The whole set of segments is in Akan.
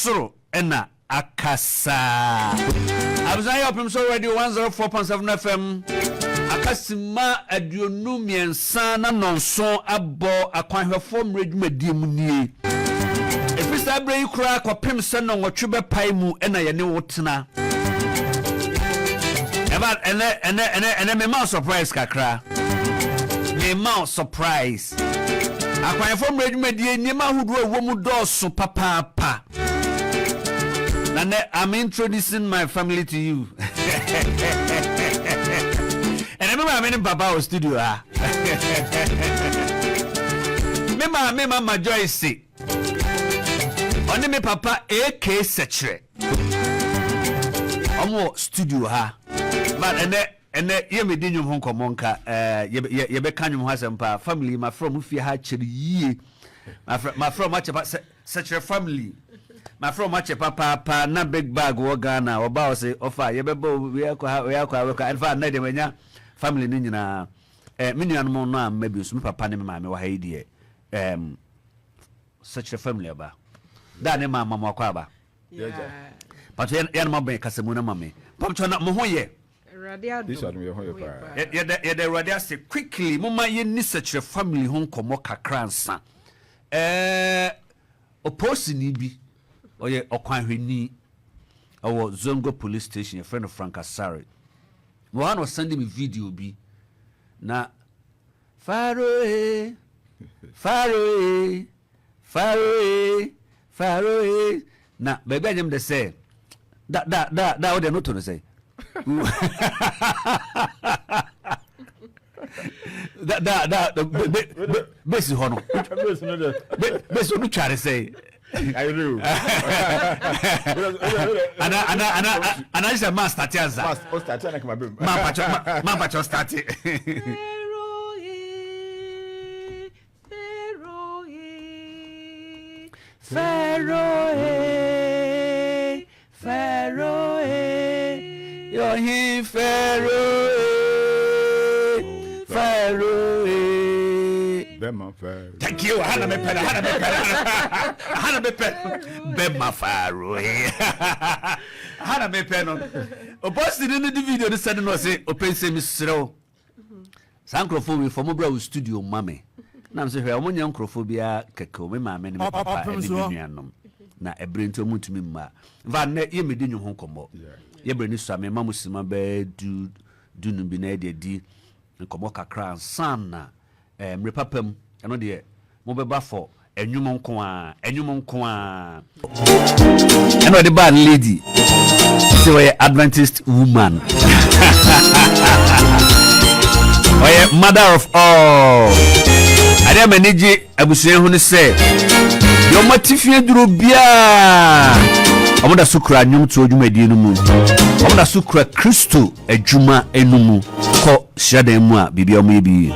Ɔsoro na akasa. Abusua yɛ ɔpem so radio 104.7 FM. Aka simma 23 na nɔnson abɔ akwanhwɛfoɔ mmerɛ dwumadie mu nie. Ɛfiri saa berɛ yi koraa kɔpem sɛ nnɔnwɔtwe bɛpae mu na yɛne wo tena. Ɛba ɛnɛ ɛnɛ ɛnɛ ɛnɛ mema wo surprise kakra. Mema wo surprise. Akwanhwɛfoɔ mmerɛ dwumadie nneɛma ahodoɔ a ɛwɔ mu dɔɔso papaapa. Na nɛ I'm introducing my family to you. Ɛnɛ me maame ne papa wɔ studio ha. Me maame Mama Joyce ɔne me papa AK Sɛkyerɛ. Ɔmo wɔ studio ha. But ɛnɛ ɛnɛ yɛ medi nnwom ho nkɔmmɔ nka ɛɛ yɛbɛka nnwom ho asɛm paa. Family mafrɛ ɔmo fie ha kyɛre yie. Mafrɛ mafrɛ ɔmo akyɛ pa sɛ Sɛkyerɛ family mafrɛ ɔmo akyɛ papaapa na big bag wɔ Ghana ɔba ɔse ɔfa yɛbɛba o wei akɔ ha wei akɔ ha wei akɔ ha ɛnfa nnɛ deɛ manya family no nyinaa eh, me nuanom no amma bi nso me papa ne me maame wɔ ha yi deɛ ɛɛm Sɛkyerɛ family aba daa ne maa ma mo akɔ aba patro yɛn yɛn ma bɛn kasamu na ma me patro na mo ho yɛ Yɛda yɛda Awurade ase quickly momma yɛnni sɛkyerɛ family ho nkɔmmɔ kakra ansa. Ɛɛ ɔpolisini bi ɔyɛ ɔkwanhwɛni ɛwɔ Zongo police station yɛfrɛ no Frank Asare. Wɔ ha na ɔsɛnde me video bi na Pharaoh Pharaoh Pharaoh Pharaoh na baabi a nyɛ me dɛ sɛ da da da da wode no to no sɛ da da da besi hɔ no besi no tware sɛ ana ana ana ana sɛ ma starte ansa ma mpakyɛ ma mpakyɛ starte. Pharaoh, eh, Pharaoh, eh, your Pharaoh, eh, Pharaoh, eh. Bema Pharaoh. Thank you. Hana me pɛ, hana me pɛ, hana me pɛ. Bema Pharaoh, eh. Hana me pɛ no. Oposi ni di video ni sɛ no ɔse ɔpɛ nsɛm serew. Saa nkorɔfoɔ wei fa ɔmo bra wo studio ma me na mese hwɛ ɔmo nyɛ nkorɔfoɔ biara kɛkɛ o me maame ne me papa ɛne me nuanom na ɛberɛ nti ɔmo ntumi mma nfa nnɛ yɛ medi nwo ho nkɔmmɔ yɛ berɛ ne sua me ma mo sima bɛɛ du dunum bi na yɛde adi nkɔmmɔ kakra ansa na Eh, mmere papa mu, ɛno deɛ mobɛba for ɛnwom nko ara, ɛnwom nko ara. Ɛna ɔde baa ne lady sɛ ɔyɛ Adventist woman. Ɔyɛ mother of all. Adeɛ a m'ani gye abusua ho ne sɛ deɛ wɔn atifi aduro biara wɔn da so kura nnwomtoɔ dwumadie no mu wɔn da so kura Kristo adwuma no mu kɔ hyiadan mu a biribi a wɔyɛ bi yie.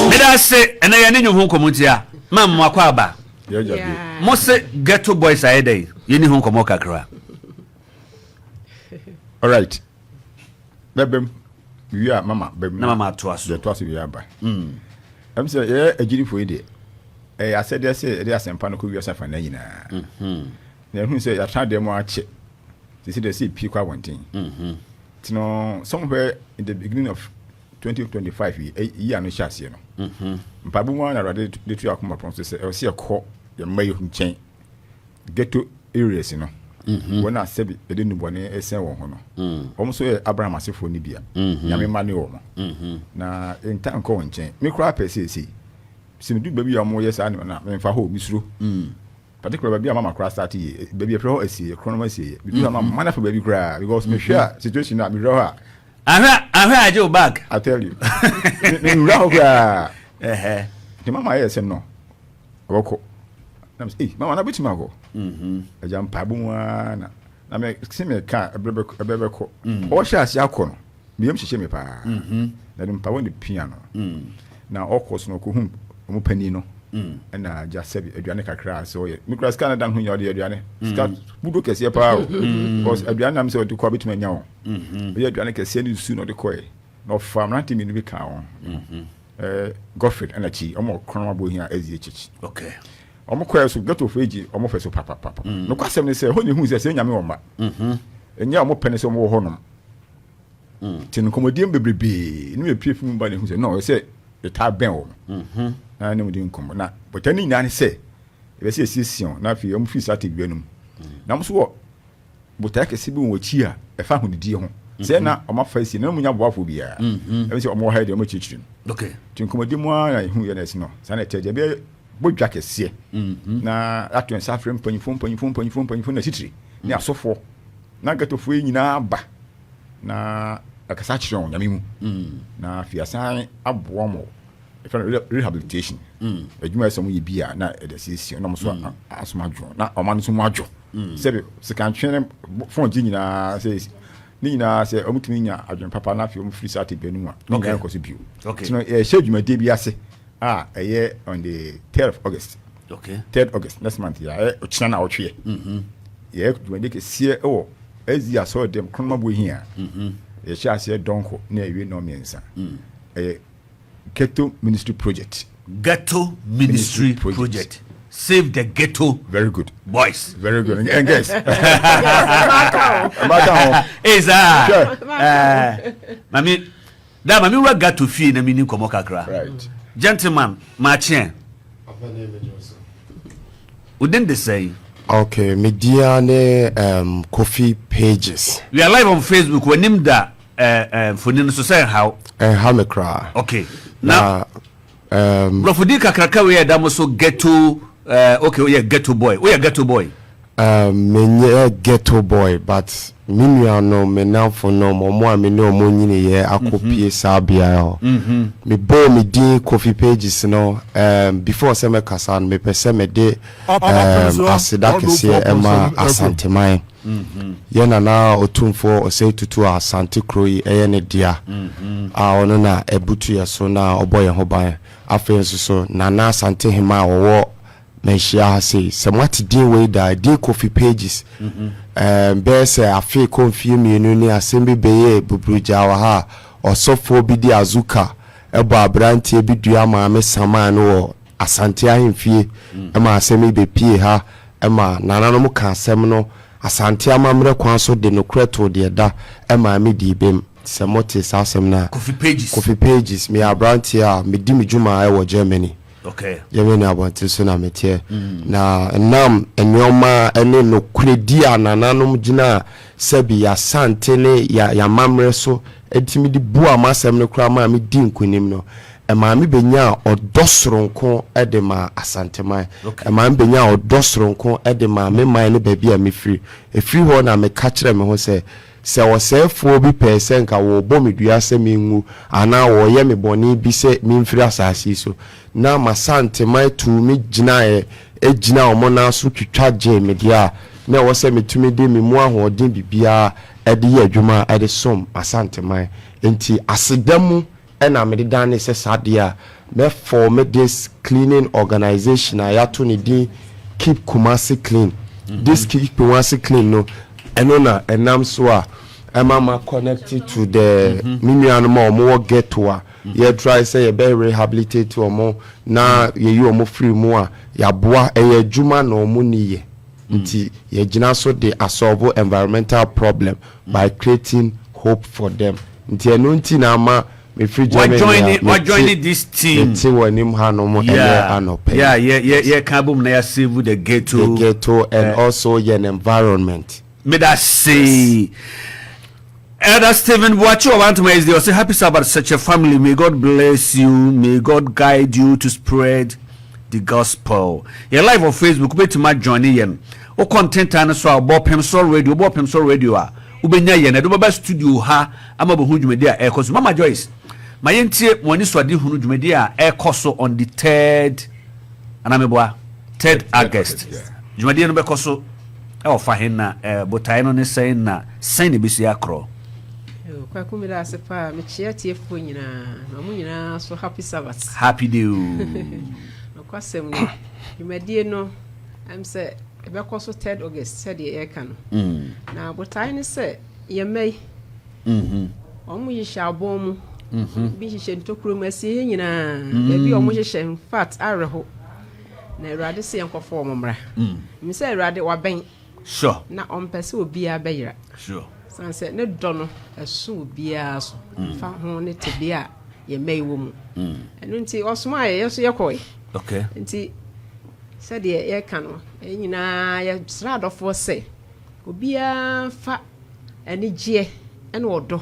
Meda ase ɛnɛ yɛne nnwom ho nkɔmmɔ ntia ma mmoakɔ aba mo se ghetto boys ayɛ dɛn yɛni ho nkɔmmɔ kakra. Alright. Bɛbɛm wie a mama bɛm. Na mama atoa so. Deɛ toa so wie aba. Mm. Ɛm sɛ yɛyɛ agyidifo yi deɛ ɛyɛ asɛdeɛ sɛ yɛde asɛmpa no kɔ wiase afanan nyinaa. Mm-hmm. Na ɛhunu sɛ yɛatena deɛ mu akyɛ te sɛ deɛ sɛ pie kɔ abɔnten. Mm-hmm. Nti no somewhere in the beginning of 2025 yi yi ano hyɛ aseɛ no. Mm-hmm. Mpaebɔ mu ara na Awurade de to akoma pɔn so sɛ ɛwɔ sɛ yɛkɔ yɛn mma yi nkyɛn ghetto areas no, mhm. wɔn a sɛbi ɛde nnubɔne ɛsɛn wɔn ho no, mm. wɔn nso yɛ Abraham asefoɔ no bia, mhm. Nyame mma ne wɔn, mhm. na nta nkɔ wɔn nkyɛn. Me koraa pɛ seesei, sɛ medu baabi a wɔyɛ saa nneɛma no a, memfa hɔ, mesuro. Mm. Particular baabi a mama koraa start yie, baabi a ɛfrɛ hɔ asieɛ, korɔnom asieɛ. Medu hɔ a mama no afa baabi koraa, because mehwɛ a situation a mewura hɔ a. Ahwɛ ahwɛ agye wo bag. I tell you. Mewura hɔ koraa. Nti mama ayɛ sɛ no. Ɔbɛkɔ. Na mesɛ, ei, mama na bɛtumi akɔ. Mhm. Agya mpaebɔ mu ara na na me se me ka ɛbrɛ bɛkɔ. Mm. Ɔhyɛ ase akɔ no, me yam hyehyɛ me paa. Mhm. Na de mpaebɔ ne pia no. Mm. Na ɔkɔ so no ɔkɔhu ɔmo panin no. Ɛna agya sɛbi aduane kakra a sɛ ɔyɛ me kura sika na dan ho nyɛ ɔde aduane sika budo kɛseɛ paa o because aduane nam sɛ ɔde kɔ abɛtumi anya o ɔyɛ aduane kɛseɛ ne nsu na ɔde kɔɛ na ɔfa mmerante mmienu bi kaa ho ɛɛ Godfred ɛna kyi ɔmo ɔkron abɔ hia ɛzi akyikyi okay ɔmo kɔɛ so ghetto fo egyi ɔmo fɛ so papapapa nokwa asɛm ne sɛ ɛhɔ na ehu sɛ sɛ nyame wɔ mma ɛnyɛ ɔmo pɛ ne sɛ ɔmo wɔ hɔ nom nti nkɔmɔdie bebrebe ne mepie fi mu ba ne hu sɛ no ɛsɛ yɛtaa bɛn wɔn mhm. na ne mu di nkɔmmɔ na bɔtɛ ne nyinaa ne sɛ yɛbɛsɛ yɛsiesie wɔn na afei wɔn firi saa tebea no mu mm. na wɔn nso wɔ botae kɛse bi wɔ akyi a ɛfa ahonidie ho sɛ mhm. na wɔn afa asie na wɔn nya boafoɔ biara mhm. ɛbi sɛ wɔn wɔ ha deɛ wɔn akyirikyiri no nti nkɔmmɔdi mu ara na ehu yɛ na ɛsi no saa na ɛkyɛ deɛ ɛbɛyɛ bɔ dwa kɛseɛ na ato nsa afrɛ mpanyinfoɔ mpanyinfoɔ mpanyinfoɔ mpanyinfoɔ na titiri ne asɔfoɔ na ghettofoɔ yi nyinaa ba na akasa akyerɛ wɔn nyame mu mm. na afei asan aboa wɔn ɛfɛ no rehabilitation mm. adwuma sɛ wɔyɛ bi a na ɛde asiesie na wɔn nso mm. asom adwo na ɔma no nso mu adwo sɛbi sikantwe ne fɔn gye nyinaa sɛ ne nyinaa sɛ wɔn tumi nya adwene papa na afei wɔn firi saa tebea no mu a ne nyinaa nkɔ so bio nti no yɛhyɛ dwumadie bi ase a ɛyɛ on the third of August okay. third August next month yɛ ayɛ ɔkyena na ɔtweɛ yɛyɛ dwumadie kɛseɛ wɔ Ezi asɔre dɛm kronoma bo hia. Yɛhyɛ aseɛ dɔnko na yɛwie nnɔn mmiɛnsa. Ɛyɛ Ghetto Ministry Project. Ghetto Ministry Project. Save the ghetto. Very good. Boys. Very good. And girls. Maka ho. Eza. Sure. Mami, da mami wura ghetto fie na mi ni nkɔmɔ kakra. Right. Gentleman, maakyeɛ. Wo din de sɛn? Okay, me din ara ne um, Kofi Pages. We are live on Facebook. W'anim da eh, eh, mfoni no so sɛ nhaw. Ɛnha me koraa. Okay. Na, na um, borɔfo din kakraka wei a ɛda mo so ghetto eh, okay, woyɛ ghetto boy. Woyɛ ghetto boy? Um, menyɛ ghetto boy but me nuanom, me nnamfonom, wɔn a me ne wɔn nyiniiɛ akɔpue saa beaeɛ hɔ. Mebɔɔ me din Kofi Pages no, um, before sɛ mɛkasa no, mepɛ sɛ mede um, aseda kɛseɛ ma Asanteman. Yɛn Nana Otumfoɔ Osei Tutu a Asante kuro yi yɛ ne dea, a ɔno na ɛbutu yɛn so na ɔbɔ yɛn ho ban. Afei nso so, Nana Asantehema a ɔwɔ Manhyia ha sei. Sɛ moate din wei da a, din Kofi Pages. Ɛɛm, bɛyɛ sɛ afe rekɔ mfeɛ mmienu ni, asɛm bi bɛyɛɛ buburugyaa wɔ ha a ɔsɔfoɔ bi de azuka bɔɔ aberanteɛ bi dua maame samaa no wɔ Asante ahemfie ma asɛm yi bɛpuee ha ma nananom kaa asɛm no Asante amammerɛ kwan so de nokorɛ too deɛ da maa me dii bem. Sɛ motee saa asɛm no a. Kofi Pages. Kofi Pages, meyɛ aberanteɛ a medi me dwuma wɔ Germany. Okay. Germany abɔnten so na meteɛ. Na ɛnam nneɛma ne nokorɛdi a nananom gyinaa sɛbi y'Asante ne y'amammerɛ so tumi de buaa m'asɛm no koraa maa me dii nkonim no, ɛmaa me bɛnyaa ɔdɔ soronko de maa Asanteman. Ɛmaa me bɛnyaa ɔdɔ soronko de maa me man ne baabi a mefiri. Ɛfiri hɔ na meka kyerɛɛ me ho sɛ, Sɛ ɔsɛefoɔ bi pɛɛ sɛ nka wɔrebɔ me dua sɛ menwu anaa wɔreyɛ me bɔne bi sɛ memfiri asase yi so, na m'Asanteman tuu me gyinaeɛ gyinaa wɔn nan so twitwa gyee me deɛ a, na ɛwɔ sɛ metumi de me mu ahoɔden biribiara de yɛ adwuma de som m'Asanteman. Enti aseda mu na mede danee sɛ saa deɛ a, mɛ forme this cleaning organisation a yɛato ne din Keep Kumasi Clean. This Keep Kumasi Clean no, ɛno na ɛnam so a ɛma ma connect to the me nuanom a wɔwɔ ghetto a yɛ try sɛ yɛbɛ rehabilitate wɔn na yɛyi wɔn firi mu a yɛaboa. Ɛyɛ adwuma na wɔn nni yɛ. Nti yɛgyina so de asɔlvo environmental problem by creating hope for them. Nti ɛno nti na ama mefiri Germany a mete this team. Mete w'anim hanom ɛnɛ anɔpa yi. Yeah, yeah, yeah, yeah, ka bom na ya save the ghetto. The ghetto and also yɛn environment. Meda se. Elder Stephen Boakye Obantama is there. Say happy Sabbath, such a family. May God bless you. May God guide you to spread the gospel. Yɛ live on Facebook. Wobɛtumi ajoin yɛn. Wokɔ ntentan no so a bɔ Pemsor Radio. Wobɔ Pemsor Radio a wobɛnya yɛn. Ɛde wobɛba studio ha ama bɛhu dwumadi a ɛrekɔ so. Mama Joyce, ma yɛntie mo anisoadehunu dwumadi a ɛrekɔ so on the third anaa third August. Dwumadie no bɛkɔ so ɛwɔ fa he na botaeɛ no ne sɛn na sɛn na ɛbɛsi akorɔ? Kwaku meda ase paa mekyea tiefoɔ nyinaa na ɔmo nyinaa so happy Sabbath. Happy day o. Nokwasɛm ni, dwumadie no, ɛm sɛ ɛbɛkɔ so third August sɛdeɛ yɛreka no. Na botae ne sɛ yɛn mma yi, wɔn hyehyɛ abɔn mu, bi hyehyɛ ntokuro mu, asieeɛ nyinaa, baabi a wɔn hyehyɛ, in fact, awerɛho. Na Awurade sɛ yɛnkɔfa wɔn mmra. Nim sɛ Awurade wabɛn. Sure. Na ɔmpɛ sɛ obiara bɛyera. Sure. San sɛ ne dɔ no ɛso obiara so. Fa ho ne tebea a yɛn mma yi wɔ mu. Ɛno nti ɔsomaa yɛ, yɛn nso yɛkɔe. Okay. Nti sɛdeɛ yɛka no, yɛn nyinaa yɛsrɛ adɔfoɔ sɛ obiara mfa anigyeɛ ne ɔdɔ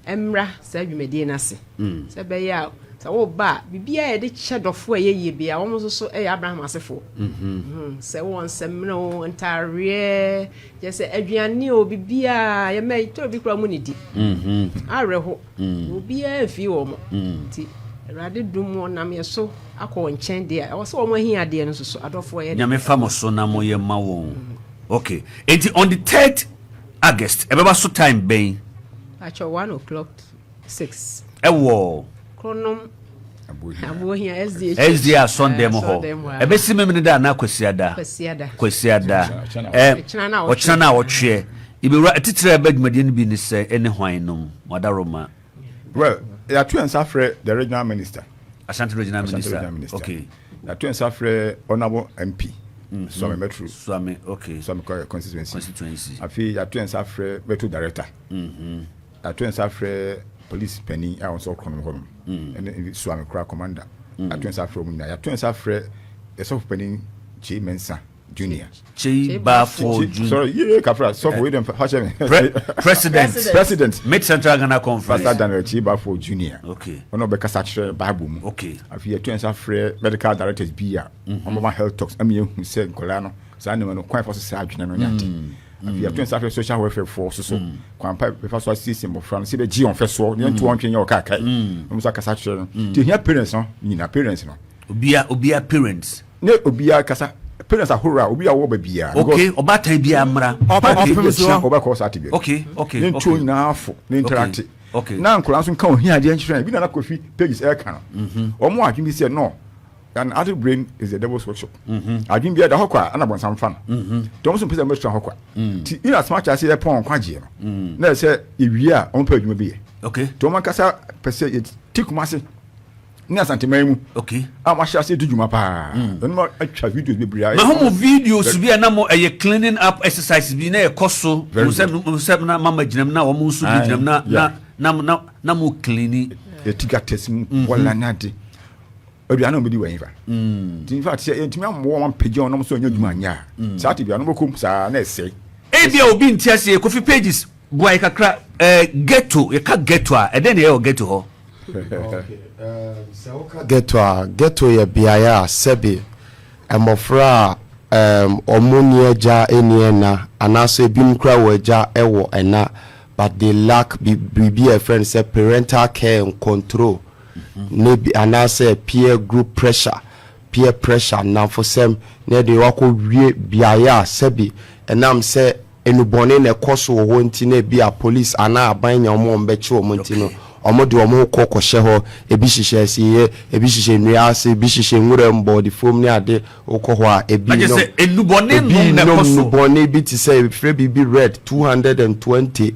mmra saa dwumadie no ase. Sɛ ɛbɛyɛ a sɛ woba a, biribiara a yɛde kyɛ dɔfoɔ a ɛyɛ yie biara, wɔn nso so yɛ Abraham asefoɔ. Sɛ wowɔ nsɛmmerɛ o, ntaareɛ, kyerɛ sɛ aduane o, biribiara, yɛma yi, tɔ bi koraa mu nidi. Awerɛho. Obiara mfii wɔn. Nti Awurade dom wɔn nam yɛ so akɔ wɔn nkyɛn deɛ a, ɛwɔ sɛ wɔn ahiadeɛ no nso so adɔfoɔ yɛ. Nyame fa mo so na mo yɛ ma wɔn. Okay. Enti on the third August, ɛbɛba so time bɛn? Pakyɛ 1 o'clock to 6. Ɛwɔ. Kronom Abohia SDA. SDA asɔndɛm hɔ. Ɛbɛsi Memeneda anaa Kwasiada? Kwasiada. Kwasiada. Ɔkyena na awɔtweɛ. Yɛbɛwura atitire a ɛba dwumadie no bi ne sɛ ɛne hwan nom? Mo adaworoma. Well, yɛato yɛn nsa afrɛ the regional minister. Ashanti regional Ashanti minister. regional minister. Okay. Yɛato yɛn nsa afrɛ honourable MP. Mm -hmm. Suame Metro. Suame, okay. Suame constituency. Constituency. Afei yɛato yɛn nsa afrɛ Metro director. Mm -hmm. Yɛato yɛn nsa afrɛ police panin a wɔn nso ɔkorɔn hɔ nom. Mm. Ɛne Suame kora commander. Mm. Yɛato yɛn nsa afrɛ wɔn nyinaa. Yɛato yɛn nsa afrɛ ɛsɔfo panin Kyei Mensah. Junior. Kyei Bafo Junior. Sorry, yeah, Kafra. Sɔfo, wei dem fa kyɛ me. President. President. Mid Central Ghana Conference. Pastor Daniel Kyei Bafo Junior. Okay. Ɔno ɔbɛkasa kyerɛ Bible mu. Okay. Afei yɛto yɛn nsa frɛ medical directors bi a mhm. wɔn bɛma health talks ɛma yɛhu sɛ nkɔlaa no saa nneɛma no kwan fa so saa adwene no ne ade. Mm. Afei yɛto nsa frɛ social welfare foɔ so so mm. kwan pa bɛfa so asiesie mmɔfra no sɛ bɛgye wɔn fɛ soɔ ne yɛnto wɔn ntwe nyɛ ɔkaakae. Wɔn nso akasa kyerɛ no. Nti ehia parents no nyinaa parents no. Obia obia parents. Ne obiara kasa parents ahorow a obi a ɔwɔ ba biara. Okay, ɔbaatan biara mmra. Okay, okay. Ɔbɛkɔ saa tebea. Okay. Ne ntuo nyinaa fo ne interact. Okay. Na nkwadaa nso nka ohia adeɛ nkyerɛ bi na na Kofi pages ɛka no. Mhm. Wɔn adwene bi sɛ no an adult brain is the devil's workshop. Mhm. Adwene bi ɛda hɔ kwa ɛna bɔnsam fa no. Mhm. Tí wɔn nso mpɛ sɛ wɔn bɛsua hɔ kwa. Mm. Ti in as much as yɛ pɔn nkwagyeɛ no. Mm. Na ɛsɛ ewie a wɔn pɛ adwuma bi yɛ. Okay. Tí wɔn ankasa pɛ sɛ yɛ ti Kumasi ne Asanteman mu okay. a wɔahyɛ ase di dwuma paa mm. ɛno ma atwa videos bebree a mahu mo videos bi a na mo ɛyɛ cleaning up exercise bi na ɛkɔ so mo sɛ mo sɛ na mama gyinam na wɔn nso bi gyinam na na na na na mo cleaning yɛti gutters mu mhm. wɔla ne ade aduane a wɔbɛdi wɔ ɛhefa mm. nti in fact sɛ yɛntumi ammoa wɔn ampagya wɔn nom sɛ ɔnyɛ adwuma anyɛ a mm. saa te bia no bɛkɔm saa na ɛsɛe ebia obi nte aseɛ Kofi Pages boa yɛ kakra eh, ghetto yɛka ghetto a ɛdɛn na ɛyɛ wɔ ghetto hɔ Sɛ woka ghetto a, ghetto yɛ beaeɛ a sɛbe mmɔfra a wɔn nni agya nni ɛna anaasɛ ebinom koraa wɔ agya wɔ ɛna but they lack biribi a yɛfrɛ no sɛ parental care and control ne bi anaasɛ peer group pressure, peer pressure, nnamfosɛm na ɛde wakɔ wie beaeɛ a sɛbe ɛnam sɛ nnubɔne na ɛkɔ so wɔ hɔ nti na ebia police anaa aban nya wɔn a wɔbɛkye wɔn nti no, wɔde wɔn ho kɔ kɔhyɛ hɔ. Ebi hyehyɛ asieeɛ, ebi hyehyɛ nnua ase, ebi hyehyɛ nwura mu, bɔɔdefuom ne ade. Wokɔ hɔ a, ebi Na kyerɛ nom, sɛ nnubɔne ebi nom na nom ɛkɔ so. nnubɔne bi te sɛ yɛfrɛ biribi red 220,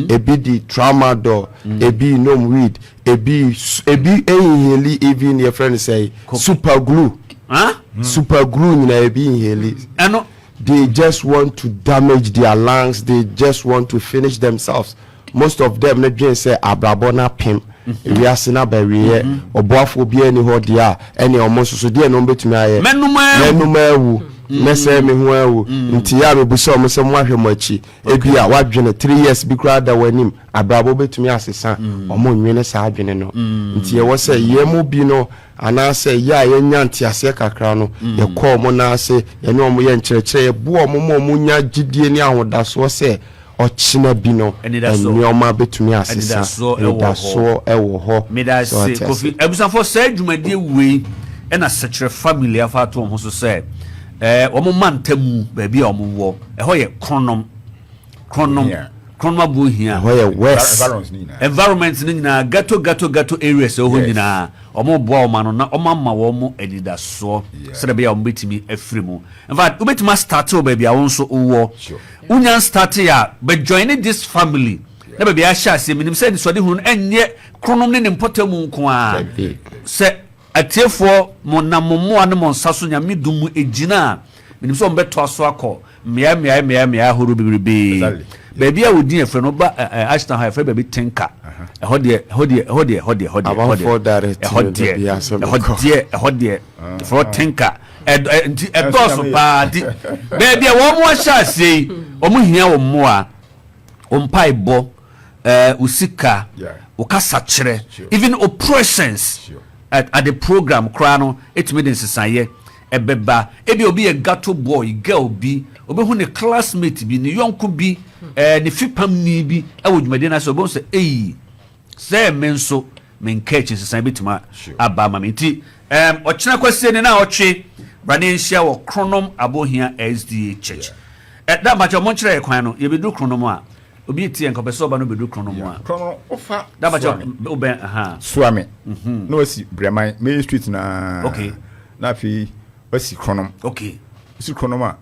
ebi di tramadol, ebi nom weed, ebi ebi inhale even yɛfrɛ no sɛn, super glue, Huh? super glue nyinaa ebi inhale. Ɛno. They just want to damage their lungs, they just want to finish themselves. Most of them no dwen sɛ abrabɔ no apem, wiase no aba awieɛ, ɔboafoɔ biara nni hɔ deɛ a, ɛneɛ wɔn nso so deɛ na wɔbɛtumi ayɛ? Mɛnom awu. Mɛnom awu, mɛsɛe me ho awu. Nti yɛ a mebisa wɔn sɛ moahwɛ mo akyi, ebia woadwene three years bi koraa da w'anim, abrabɔ bɛtumi asesa, wɔn nnwene saa adwene no. Nti ɛwɔ sɛ yɛn mu bi no Anaasɛ yɛ a yɛanya nteaseɛ kakra no, yɛkɔ wɔn nan ase, yɛne wɔn yɛ nkyerɛkyerɛ, yɛboa wɔn ma wɔnya gyidie ne ahodasoɔ sɛ ɔkyena bi no, nneɛma bɛtumi asesa. Anidasoɔ wɔ hɔ. Meda So ase wate Kofi. aseɛ? Abusuafoɔ saa dwumadie wei ɛna Sekyerɛ family afa ato wɔn ho so sɛ ɛɛ wɔn mantamu baabi a wɔn wɔ ɛhɔ yɛ Kronom Kronom Ohia. Kronom Abohia. Ɛhɔ yɛ west. Environs no nyinaa. Environment no nyinaa, ghetto ghetto ghetto areas ɛwɔ hɔ nyinaa, wɔn boa wɔn ano na wɔn ama wɔn anidasoɔ sɛdeɛ ɛbɛyɛ a wɔn bɛtumi afiri mu. In fact, wobɛtumi astarte wɔ baabi a wo nso wowɔ. Wonya nstarte a, bɛ joine this family na baabi a ahyɛ aseɛ. Menim sɛ anisoadehunu no ɛnyɛ Kronom ne ne mpɔtamu nko ara. Sɛ Atiefoɔ, mo nam mo mmoa ne mo nsa so Nyame dom mu gyina a, menim sɛ wɔbɛtoa so akɔ mmeae mmeae mmeae mmeae ahorow bebrebee. Baabi a wɔdin yɛfrɛ no, woba ɛ ɛ Ashtown ha yɛfrɛ baabi Tinka. Ɛhɔ deɛ, ɛhɔ deɛ, ɛhɔ deɛ, ɛhɔ deɛ, ɛhɔ deɛ, ɛhɔ deɛ, Amanfoɔ direct ɛhɔ me deɛ, baabi a sɛ ɛhɔ mekɔ. deɛ, ɛhɔ deɛ, yɛfrɛ hɔ Tinka. Ɛ ɛ nti ɛdɔɔso paa nti baabi a wɔn ahyɛ aseɛ yi, wɔn hia wɔn mmoa, wɔn mpaebɔ. eh, wo sika, wo kasakyerɛ, even wo presence at, at the program koraa no ɛtumi de nsesaeɛ ɛbɛba. Ebi obi yɛ gato boy, girl bi, obehu ne classmate bi, ne yɔnko bi, eh, ne fipamni bi ɛwɔ dwumadie no ase, obehu sɛ eyi sɛ me nso menka akyi nsesaeɛ bɛtumi aba ama me. Nti um, ɔkyena kwasie ne na ɔtwe bra ne nhyia wɔ Kronom Abohia SDA Church. Yeah. Eh, da mpakyɛ ɔmo nkyerɛ yɛ kwan no, yɛbɛduru Kronom a, Obi etie nka ɔpɛ sɛ ɔba no bedu kron no mu a. Kron no wofa Daba kyɛ Suame. wobɛn aha. Suame na wasi Brɛman main street no ara. Okay. Na afei wasi Kronom. Okay. Wosi Kronom a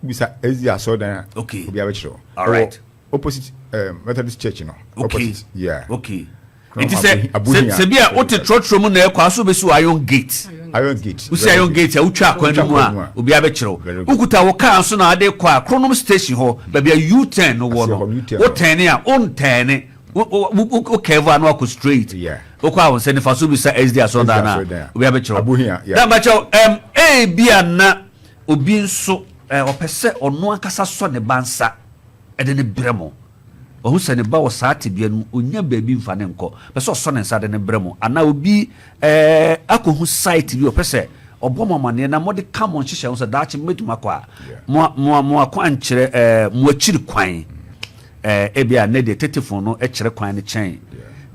wobisa SDA asɔredan a. Okay. Obiara bɛkyerɛ wo. All right. Ɛwɔ opposite um, Methodist church no. Okay. Opposite. Yeah. Okay. Kronom Nti sɛ Abohia. sɛ bi a wote trɔtrɔ mu na ɛkɔ aso bɛsi wɔ Iron Gate. Iron Gate. Wosi Iron Gate a wotwa akwan no mu a obiara bɛkyerɛ wo. Wokuta wo kaa nso na ade kɔ a Kronom station hɔ baabi a U-turn no wɔ no wotɛne a wontɛne wo curve a na wakɔ straight. Wokɔ a wo nsa nifa so bisa SD asɔrdan no a obiara bɛkyerɛ wo. Na mpakyɛw ɛm ebia na obi nso ɔpɛ sɛ ɔno ankasa sɔ ne ba nsa de no brɛ mo. Wahu sɛ ne ba wɔ saa tebea no mu, ɔnnya baabi mfa no nkɔ. Ɔpɛ sɛ ɔsɔ ne nsa de no brɛ mo. Anaa obi eh, akɔhu site bi, ɔpɛ sɛ ɔbɔ mo amanneɛ na mode ka mo nhyehyɛe ho sɛ daakye mobɛtumi akɔ a, mo, mo, mo akwankyerɛ, eh, mo akyiri kwan. Eh, ebia nnɛ deɛ tetefon no kyerɛ kwan no kyɛn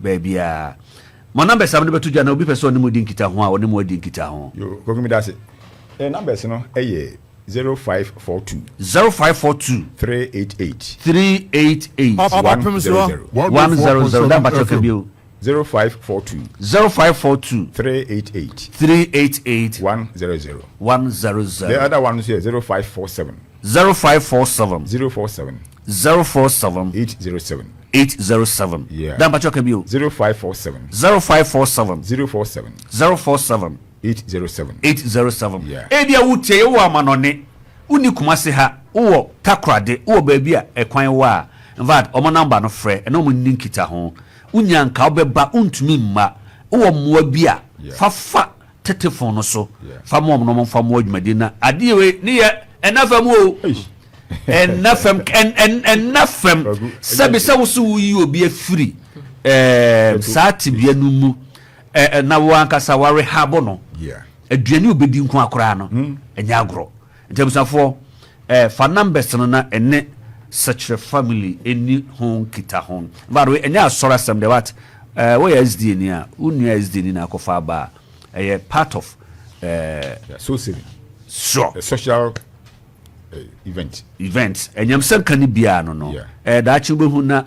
baabiara. Mo numbers a mode bɛto dwa na obi pɛ sɛ ɔne mo di nkitaho a, ɔne mo adi nkitaho. Yo, Kofi meda ase. Eh, numbers no yɛ 0542. 0542. 388. 388. 100. 100. Da mpakyɛ ka bio. 0542. 0542. 388. 388. 100. 100. The other one nso yɛ 0547. 0547. 047. 047. 807. 807. Yeah. Da mpakyɛ ka bio. 0547. 0547. 047. 047. 807. 807. Yeah. Ebia wotie yɛ wowɔ amanɔne, wonni Kumasi ha, wowɔ Takoradi, wowɔ baabi a ɛkwan wɔ a, in fact, wɔn number no frɛ, ɛne wɔn nni nkitaho. Wonya nka wobɛba, wontumi mma, wowɔ mmoa bi a, Yeah. fa fa tetefon no so, Yeah. fa ma wɔn na wɔmfa mmoa dwumadie no na adeɛ wei ne yɛ ɛnna fam o. Eish. Ɛnna fam, ɛn, ɛn, ɛnna fam. Kwaku, Sɛbi sɛ wo so woyi obi afiri ɛɛm, saa tebea no mu Ɛ ɛ na wo ankasa woarehabo no. Aduane a obedi nko ara koraa no, ɛnyɛ agorɔ. Nti abusuafoɔ, ɛ fa numbers no na ɛne Sekyerɛ family ɛni ho nkitaho. By the way, ɛnyɛ asɔre asɛm deɛ but ɛ woyɛ SDA ni a, wo nua SDA ni na akɔfa aba a, ɛyɛ part of ɛ. Yeah, soul saving. Sure. A social uh, event. Event. Ɛnyɛmsɛ nka ne biara no no. Yeah. Ɛ daakye wobɛhu na.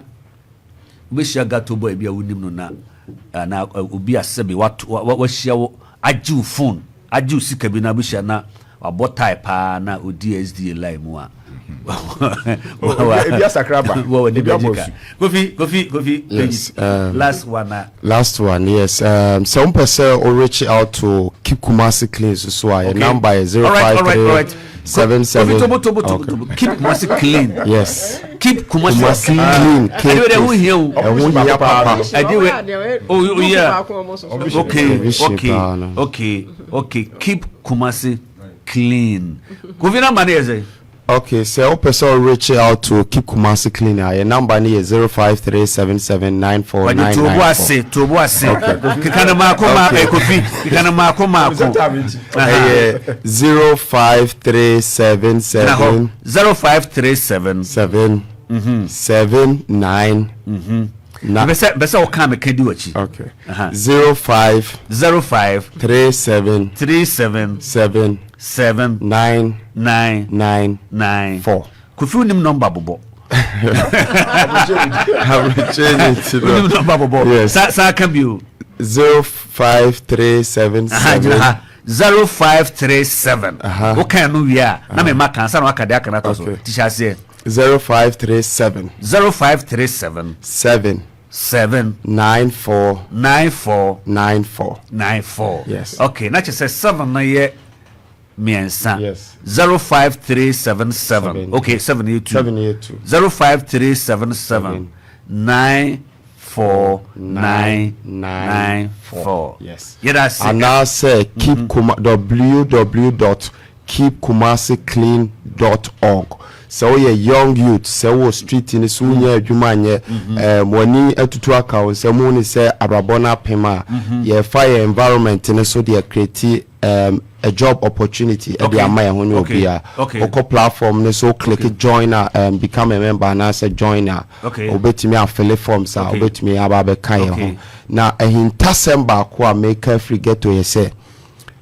Wobɛhyia gato boy bi a wonim no na anaa obi a sɛbe wato wahyia wo agye wo phone agye wo sika bi na wobɛhyia na wabɔ tie paa na odi SDA line mu a ebi asakra ba ebi abɔ su Kofi Kofi Kofi yes last one na last one yes sɛ wompɛ sɛ o reach out to keep Kumasi clean so so a yɛ number yɛ 053 77 Kofi tobo tobo tobo tobo keep Kumasi clean yes keep Kumasi, Kumasi clean ɛdi wei ɛho hia o ɛho hia papa ɛdi wei oh yeah okay okay okay okay keep Kumasi clean Kofi number ne yɛ sɛ. Okay sɛ wopɛ sɛ wo reach out to keep Kumasi clean a yɛ number no yɛ 0537794994. Kwadwo to bo ase to bo ase keka no maako ma eh, Kofi keka no maako maako. Ɛyɛ 05377. 0537. 7 7 9 Na. Mepɛ sɛ mepɛ sɛ woka meka di w'akyi. Okay. 05. 05. 37. 37. 7. 7. 9. 9. 9. 9. 4. Kofi wonim nɔmba bobɔ. Aburokyire ne ti no. Wonim nɔmba bɔbɔ. Yes. Sa sa ka bio. 05377. Aha, gyina ha. 0537. Aha. Wokan no wie a, na mema ka ansa na waka deɛ aka no atɔ so. Okay. Ti hyɛ aseɛ. 0537. 0537. 7. 7. 94. 94. 94. 94. Yes. Okay, na kyerɛ sɛ 7 no yɛ mmiɛnsa. Yes. 05377. Seven. Okay, 7 yɛ 2. 7 yɛ 2. 05377 9 4 9 9 4. Yes. Yɛda ase. Anaasɛ keep kuma www dot keepkumasiclean dot org. Sɛ woyɛ young youth, sɛ wowɔ street no so wonnya adwuma nyɛ, ɛɛm w'ani atutu aka wo nsam, wohu no sɛ abrabɔ no apem a, yɛfa yɛn environment no so de acreate ɛɛm a job opportunity de ama yɛn ho ne obiara. Wokɔ platform no so, wo click join a, ɛɛm become a member anaasɛ join a, wobɛtumi afille forms a, wobɛtumi aba abɛka yɛn ho. Na ahintasɛm baako a meka afiri ghetto yɛ sɛ,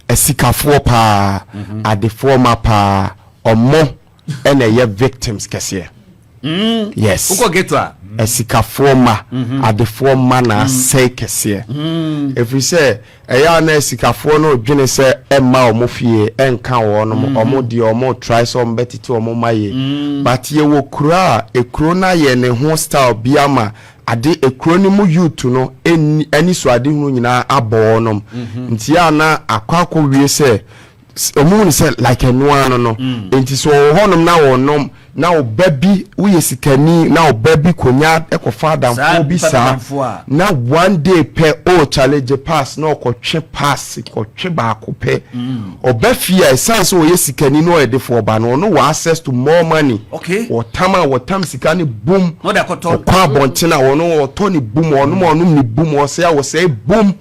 asikafoɔ paa, adefoɔ ma paa, ɔmo ɛna ɛyɛ victims kɛseɛ. Mm. Yes. Wokɔ ghetto a. Asikafoɔ ma, mm-hmm. adefoɔ ma na mm. asɛe kɛseɛ. Mm. Ɛfiri sɛ ɛyɛ a na asikafoɔ no dwene sɛ ɛmma wɔn fie ɛnka wɔn nom mm-hmm. wɔn deɛ wɔn try sɛ wɔn bɛtete wɔn ma yie. Mm. But yɛwɔ kuro a ekuro no ayɛ ne ho style bi ama ade ekuro no mu youth no ɛnni anisoadehunu nyinaa abɔ wɔn nom. Mm-hmm. Nti a na akɔ akɔ wie sɛ Wɔn hu no sɛ like ɛno ara no no. Nti sɛ ɔwɔ hɔnom na ɔnom na ɔba bi woyɛ sikani na ɔba bi konya kɔfa adamfoɔ bi saa na one day pɛ oh chale gye pass na ɔkɔtwe pass kɔtwe baako pɛ ɔba fie a ɛsiane sɛ ɔyɛ sikani na ɔyɛ defoɔ ba no ɔno wɔ access to more money ɔtam a wɔtam sika no bum ɔkɔ abɔnten a ɔno ɔtɔ ne bum ɔnom a ɔnom ne bum ɔsɛe a ɔsɛe bum.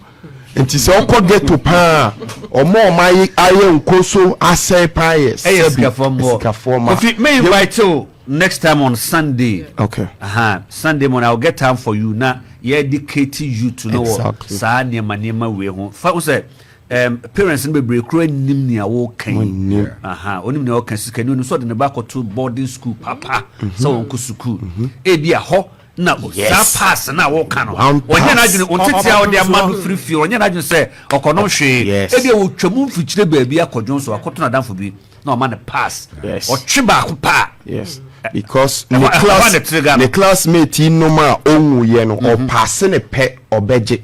Nti sɛ ɔkɔ ghetto paa a, ɔmo a ɔmo ayɛ ayɛ nkoso asɛe paa yɛ Ɛyɛ sɛbi sikafoɔ mmoɔ. asikafoɔ ma. Kofi, me invite wo next time on Sunday. Okay. Aha, Sunday morning I will get time for you na yɛ educate youth no wɔ Exactly. saa nneɛma nneɛma wei ho. Fa wo sɛ um, parents no bebree kura nim nea wɔka yi. Wɔnnim. Aha, onim nea ɔka sikani onim sɛ ɔde ne ba akɔto boarding school papa sɛ wɔnkɔ sukuu. Ebi a hɔ na saa pass no a wɔka no ɔnyɛ n'adwene ɔntete a ɔde ama no firi fie ɔnyɛ n'adwene sɛ ɔkɔnom hwee ebi a wɔtwa mu mfikyire baabi akɔdwon so akɔto n'adamfo bi na ɔma no pass ɔtwe baako paa. Yes because ne class ne classmate yi nom a ɔnwu yɛ no mhm. ɔpaase ne pɛ ɔbɛgye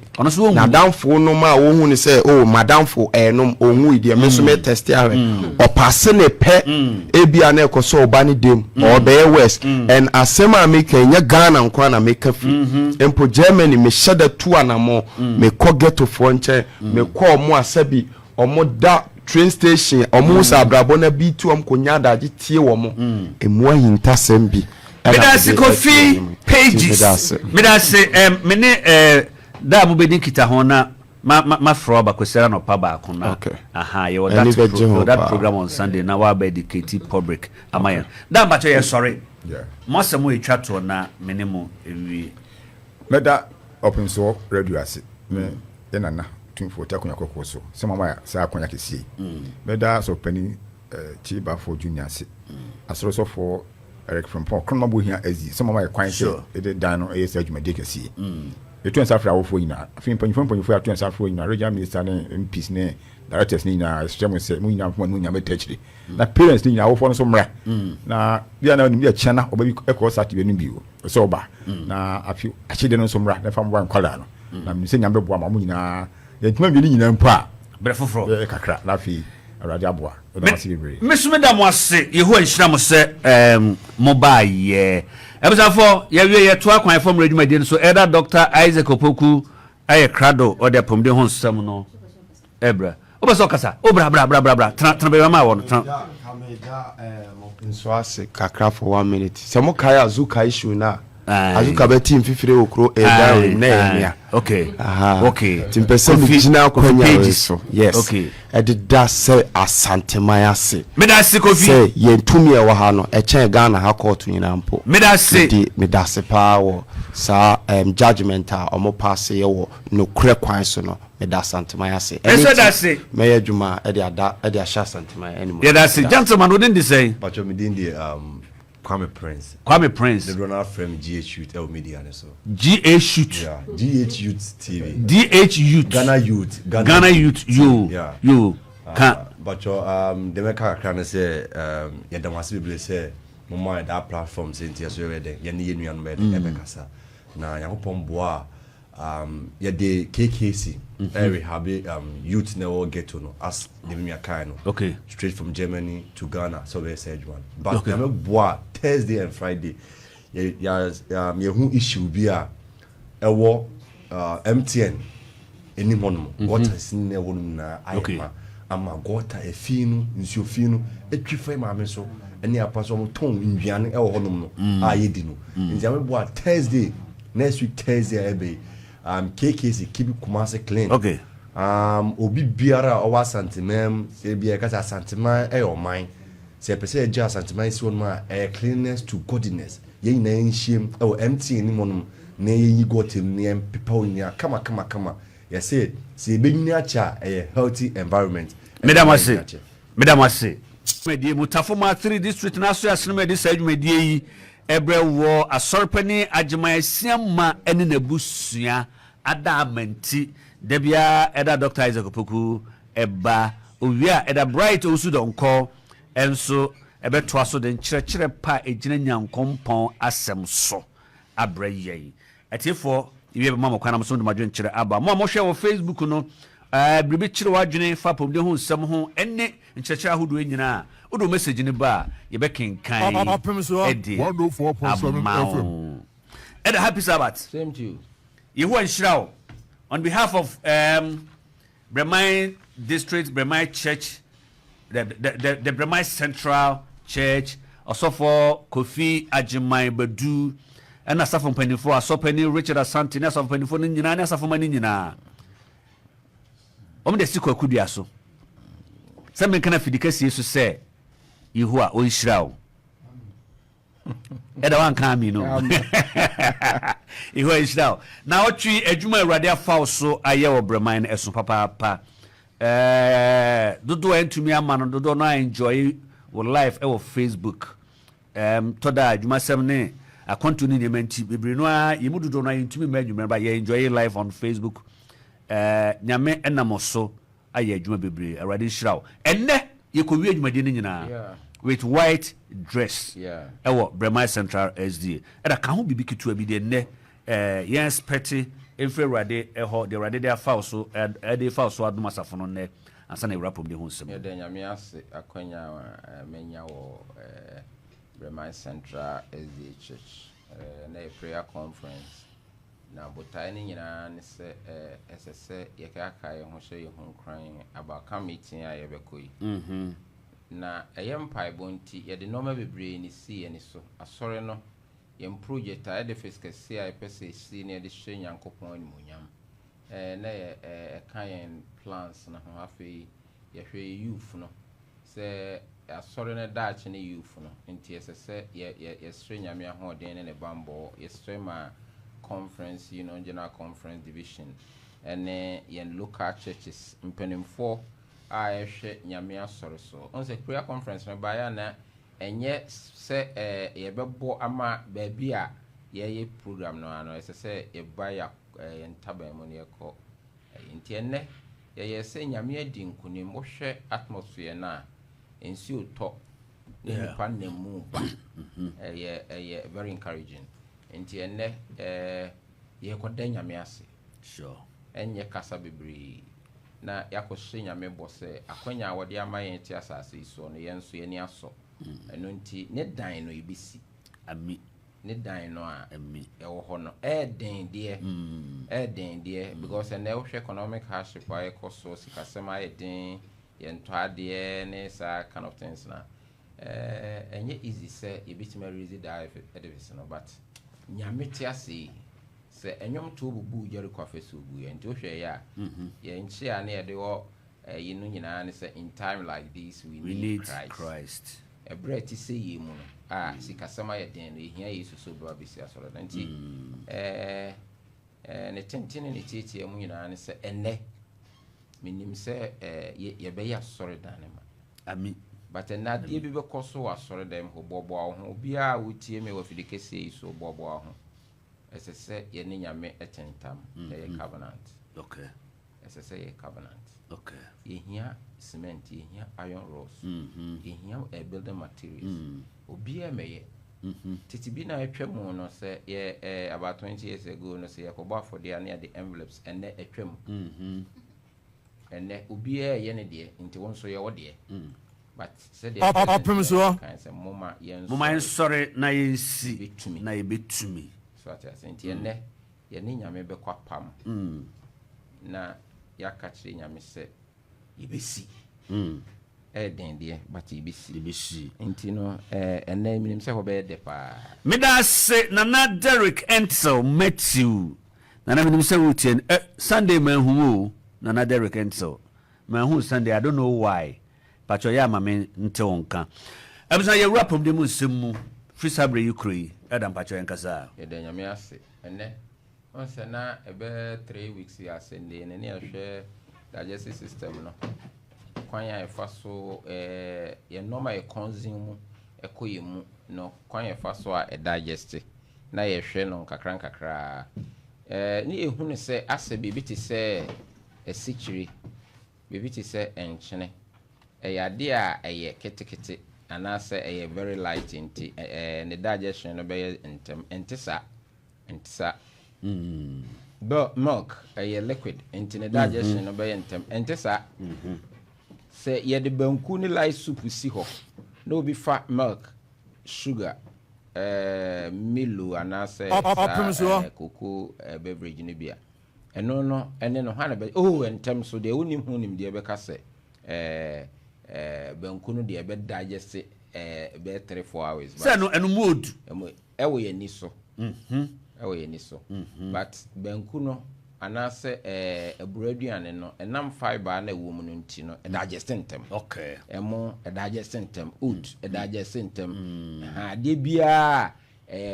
n'adamfo nom a wɔhu ne sɛ oh madamfo ɛnom ɔnwu yi deɛ me nso mɛ tɛste ahwɛ mm. ɔpaase ne pɛ mm. Ebia na ɛkɔ sɛ ɔba ne dam or ɔbɛyɛ worse and asɛm a meka yi nyɛ Ghana nko ara na meka firi mpo Germany mehyɛ da tu anamɔn mekɔ ghetto foɔ nkyɛn mekɔ ɔmo a sɛbi ɔmo da train station ɔmo hu sɛ abrabɔ no abi tu ɔmo kɔ nya adagye tie wɔn emu ahintasɛm bi ɛna Medase mede ato Kofi anim nti Pages medase. Medase ɛm me ne ɛɛ da a mobɛdi nkitaho na Ma ma ma frɛ wo aba Kwasiada anɔpa baako na Okay. aha yɛwɔ Ɛni that pro bɛgye ho yɛwɔ that paa. program on Sunday na waba educate public ama yɛn. Da mpakyɛ yɛ sɔre. Yeah. Mo asɛm a etwa toɔ na me ne mo nwie. Mɛda Ɔpemsoɔ Radio ase ne yɛn Nana Tumfoɔ Oti Akonya Kɔkɔɔ so sɛ moama yɛ saa akwanya kɛseɛ yi. Mɛda Sɔfopanin Kyei Baffour Junior ase, Asɔre Sɔfoɔ Eric Frimpong, Ɔkronoma Bohia Azi sɛ moama yɛ kwan sɛ yɛde dan no yɛ saa dwumadie kɛseɛ yi. Yɛto nsa frɛ awofoɔ nyinaa. Afei mpanyinfoɔ mpanyinfoɔ yɛato nsa frɛ wɔn nyinaa, regional minister ne MPs ne directors ne nyinaa, yɛsrɛ mo sɛ mo nyinaa mfa mo anim nyinaa mmɛta akyire. Na parents ne nyinaa, awofoɔ no nso mmra. Na bia na onim yɛ kyena na ɔba bi ɛkɔ saa tibia no bi o, ɛsɛ ɔba. Na afei akyɛdeɛ no nso mmra na ɛfa mmoa nkwadaa no. Na menim sɛ Nyame bɛboa ma mo nyinaa. Yɛntumi anwie ne nyinaa mpo a, Berɛ foforɔ. yɛyɛ kakra na afei Awurade aboa. Yɛda mo ase bebree. Me nso meda mo ase. Yehowa nhyira mo sɛ um, mobaeɛ. Abusuafoɔ, yɛawie yɛtoa kwan fam mmerɛ dwumadie no so. Elder Doctor Isaac Opoku ayɛ krado, ɔde apɔmuden ho nsɛm no ɛbrɛ. Wopɛ sɛ ɔkasa? O bra bra bra bra bra, tena tena baabi ama wɔ no, tena. Nso ase kakra for one minute. Sɛ mo kae Azuka issue no a, Azuka bɛte mfifire wɔ kuro ɛdan wei mu na ɛyɛ mea. Okay. Aha. Okay. Nti mpɛ sɛ megyina akwanya wei so. Yes. Okay. Ɛdeda sɛ Asanteman ase. Meda ase Kofi. Sɛ yɛn tumi a ɛwɔ ha no ɛkyɛn Ghana ha kɔɔto nyinaa mpo. Meda ase. Mede meda ase paa wɔ saa um, judgement a wɔn paase yɛ wɔ nokorɛ kwan so no. Meda Asanteman ase. Ɛno Yɛsɛ da nti ase. mɛyɛ adwuma ɛde ada ɛde ahyɛ Asanteman animuonyam. Yɛda ase. Meda ase. Gentleman, wo din de sɛn? Pacho, me din de um, Kwame Prince. Kwame Prince. Dodoɔ no ara frɛ me GH Youth ɛwɔ media no so. GH Youth. Yeah, GH Youth TV. GH Youth. Ghana Youth. Ghana, Ghana Youth. Yo. Yeah. Yo. Ka. Bàtchɔ um, deɛ mɛka kakra ne sɛ um, yɛda mo ase bebree sɛ mo maa yɛ that platform sɛ nti yɛso yɛbɛyɛ dɛn yɛne yɛn nuanom bɛyɛ dɛn mm. ɛbɛkasa na Nyankopɔn boa a um, yɛde KKC mm -hmm. rehabe um, youth na ɛwɔ ghetto no as ne nua kae no okay. straight from Germany to Ghana sɛ ɔbɛyɛ sɛ adwuma no but okay. Nyame boa Thursday and Friday yɛ yɛ um, yɛhu issue bi a ɛwɔ uh, MTN anim hɔ nom mm -hmm. gutters ne ɛwɔ nom nyinaa ayɛ okay. ma ama gutter efi no nsuo fi no atwi fa maame so ɛne apa so wɔn tɔn nnuane ɛwɔ hɔ nom no mm. a yɛdi no mm. nti Nyame boa Thursday next week Thursday a ɛbɛ yi um, KKC keep Kumasi clean okay. um, obi biara a ɔwɔ Asanteman sɛ ebi yɛka sɛ Asanteman ɛyɛ ɔman sɛ yɛpɛ sɛ yɛgye Asanteman si hɔ nom a ɛyɛ cleanliness to godliness yɛn nyinaa yɛnhyiam ɛwɔ MTN anim hɔ nom na yɛnyi gutter mu na yɛmpepa hɔ nyinaa kama kama kama yɛsɛ sɛ yɛbɛnyini akyɛ a ɛyɛ healthy environment Meda mo ase. Meda mo ase. Dwumadie mu, Tafo 3 District no aso asenom a ɛde saa dwumadie yi ɛbrɛ wɔ Asɔrepanin Agyeman Asiamah ne n'abusua ada amanti da biara ɛda Dr. Isaac Opoku ɛba owie a ɛda Bright Owusu Donkor nso ɛbɛtoa so de nkyerɛkyerɛ pa a ɛgyina Nyankompɔn asɛm so abrɛ yɛn. Atiefoɔ, yɛwie bɛma mo kwan na mo nso mode mo adwenkyerɛ aba. Mo a mohwɛ wɔ Facebook no, ɛɛ biribi kyere w'adwene fa apɔmuden ho nsɛm ho ne nkyerɛkyerɛ ahodoɔ yi nyinaa a, wode wo message no ba a, yɛbɛkenkan de ama wo. Ɛda happy Sabbath. Same to you. Yehowa nhyira wo. On behalf of um, Breman District, Breman Church, the, the, the, the Breman Central Church, Ɔsɔfoɔ Kofi Agyeman Badu, ɛna asafo mpanimfoɔ, Asɔpanin Richard Asante ne asafo mpanimfoɔ no nyinaa ne asafo ma no nyinaa. Wɔn de asi kwaku dua so. Sɛ menka na fidi kɛseɛ so sɛ Yehowa ɔnhyira wo. Ɛda wanka ami no. Yehowa nhyira wo. Na ɔtwe adwuma Awurade afa wo so ayɛ wɔ Breman no ɛso papaapa. Ɛɛ dodoɔ a ɛntumi ama no dodoɔ no a enjoy wo life ɛwɔ Facebook. Ɛɛm tɔ da a adwumasɛm ne akwantuo ne nneɛma nti bebree no ara yɛn mu dodoɔ no ara yɛntumi mma anwummerɛ ba yɛ enjoy life on Facebook. Ɛɛ Nyame ɛnam so ayɛ adwuma bebree. Awurade nhyira wo. Ɛnnɛ yɛkɔwie adwumadie no nyinaa with white dress ɛwɔ Bremai Central SDA. Ɛda ka ho biribi ketewa bi deɛ nnɛ ɛɛ yɛn expect mfiri Awurade ɛhɔ deɛ Awurade de afa wo so ɛde fa wo so adom asafo no nnɛ ansa na ewura pɔmuden ho nsɛm. Yɛda Nyame ase akwanya a manya wɔ Bremai Central SDA Church. Ɛnnɛ yɛ prayer conference. Na botae no nyinaa ne sɛ ɛsɛ sɛ yɛkaakae yɛn ho hyɛ yɛn ho nkuran about camp meeting a yɛbɛkɔ yi. Na ɛyɛ mpaebɔ nti yɛde nneɛma bebree na esii yɛn ani so. Asɔre no, yɛn project a edifice kɛse a yɛpɛ sɛ esi na yɛde hyɛ Nyankopɔn animuonyam. Na yɛ ɛka yɛn plans no ho. Afei yɛhwɛ yɛn youth no sɛ asɔre no daakye ne youth no nti ɛsɛ sɛ yɛ yɛ yɛsrɛ Nyame ahoɔden ne ne bammɔ. Yɛsrɛ ma conference yi no, General Conference Division ɛne yɛn local churches mpanimfoɔ a ɛhwɛ Nyame asɔre so. Ɔn sɛ prayer conference no baeɛ a na ɛnyɛ sɛ ɛɛ yɛbɛbɔ ama baabi a yɛyɛ program no ano, ɛsɛ sɛ yɛba yɛ yɛn ntaban mu na yɛkɔ. Nti ɛnnɛ yɛyɛ sɛ Nyame adi nkonim. Wohwɛ atmosphere no a, nsuo tɔ na nipa nam mu ba. Ɛyɛ ɛyɛ very encouraging. Nti ɛnnɛ ɛɛ yɛkɔda Nyame ase. Sure. Ɛnyɛ kasa bebree na yɛakɔhyɛ Nyame bɔ sɛ akwanya a wɔde ama yɛn te asase yi soɔ no, yɛn nso yɛni asɔ. Ɛno nti ne dan no yɛbɛsi. Ami. Ne dan no a Ami. ɛwɔ hɔ no ɛɛden deɛ, ɛɛden deɛ because ɛnɛ wohwɛ economic hardship a ɛkɔ so, sikasɛm ayɛ den, yɛntɔ adeɛ ne saa kind of things na ɛɛ ɛnyɛ easy sɛ yɛbɛtumi araise that edifice no, but Nyame te ase yi sɛ ɛnwom to bubu Jericho afasuo gu yɛn nti wohwɛ yɛ a yɛn nkyea ne yɛde wɔ ɛyi no nyinaa ne sɛ in time like this we We need need Christ. Christ. Ɛberɛ a ɛte sɛ yie mu no a sikasɛm ayɛ den no, yɛhia Yesu sɛ ɔbɛba bɛsi asɔre no. Nti ɛɛ ɛɛ ne tenten ne ne tietie mu nyinaa ne sɛ ɛnnɛ menim sɛ ɛɛ yɛbɛyɛ asɔredan no ma. Ami. But ɛnnɛ adeɛ bi bɛkɔ so wɔ asɔredan mu hɔ, boaboa wo ho. Obiara a wotie me wɔ afidi kɛseɛ yi so, boaboa wo ho. Ɛsɛ sɛ yɛne Nyame tentam, yɛyɛ covenant. Okay. Ɛsɛ sɛ yɛyɛ covenant. Okay. Yɛhia cement, yɛhia iron rods, yɛhia building materials. Obiara mmɛyɛ. Tete bi na atwa mu no sɛ yɛ eh, about 20 years ago no sɛ yɛkɔbɔ afɔdeɛ a na yɛde envelopes, ɛnnɛ atwa mu. Ɛnnɛ obiara reyɛ ne deɛ nti wo nso yɛ wo deɛ. But sɛdeɛ Ɔpem President soɔ. kae sɛ momma Momma yɛnsɔre yɛnsɔre na yɛnsi yɛbɛtumi. na yɛbɛtumi. So ate ase nti ɛnnɛ yɛne Nyame bɛkɔ apam na yɛaka kyerɛ Nyame sɛ yɛbɛsi. Ɛyɛ den deɛ but yɛbɛsi. Yɛbɛsi. Nti no eh, ɛnnɛ menim sɛ hɔ bɛyɛ dɛ paa. Meda ase Nana Derrick Entzel Matthew. Nana menim sɛ woretie no. Eh, Sunday manhu wo o, Nana Derrick Entzel. Manhu wo Sunday, I don't know why. Pakyɛ yɛ ama me nte wo nka. Abusua yɛwura apɔmuden mu nsɛm mu firi saa berɛ yi kuro yi. Elder mpakyɛ yɛnkasa a. Yɛda Nyame ase ɛnɛ. Wohu sɛ na ɛbɛyɛ 3 weeks ase nnɛ yi no ne yɛhwɛ digestive system no kwan a yɛfa so eh, yɛn nneɛma a yɛ consume mu ɛkɔ yɛn mu no, kwan a yɛfa so a ɛdigest na yɛhwɛ no nkakra nkakraa ne yɛhu no sɛ asɛ biribi te sɛ asikyire, biribi te sɛ nkyene, ɛyɛ adeɛ a ɛyɛ ketekete anaasɛ ɛyɛ very light nti ne digestion no bɛyɛ ntɛm. Ɛnte saa, ɛnte saa. Milk ɛyɛ liquid nti ne digestion no bɛyɛ ntɛm. Ɛnte saa. Sɛ yɛde banku ne light soup si hɔ na obi fa milk, sugar, Milo anaasɛ Ɔpem saa soɔ. Cocoa beverage no bi a, ɛno no ɛne no hwan na bɛ oh ntɛm so deɛ wonim ho nimdeɛ bɛka sɛ banku no deɛ ɛbɛ digest bɛyɛ 3, 4 hours. Sɛ no ɛno mu odu. Ɛmu ɛwɔ yɛn ani so, ɛwɔ yɛn ani so, but banku no anaasɛ aburo aduane no, ɛnam fibre na ɛwɔ mu no nti no, ɛdigest ntɛm. Ɛmo ɛdigest ntɛm, oat ɛdigest ntɛm. Ɛha adeɛ biara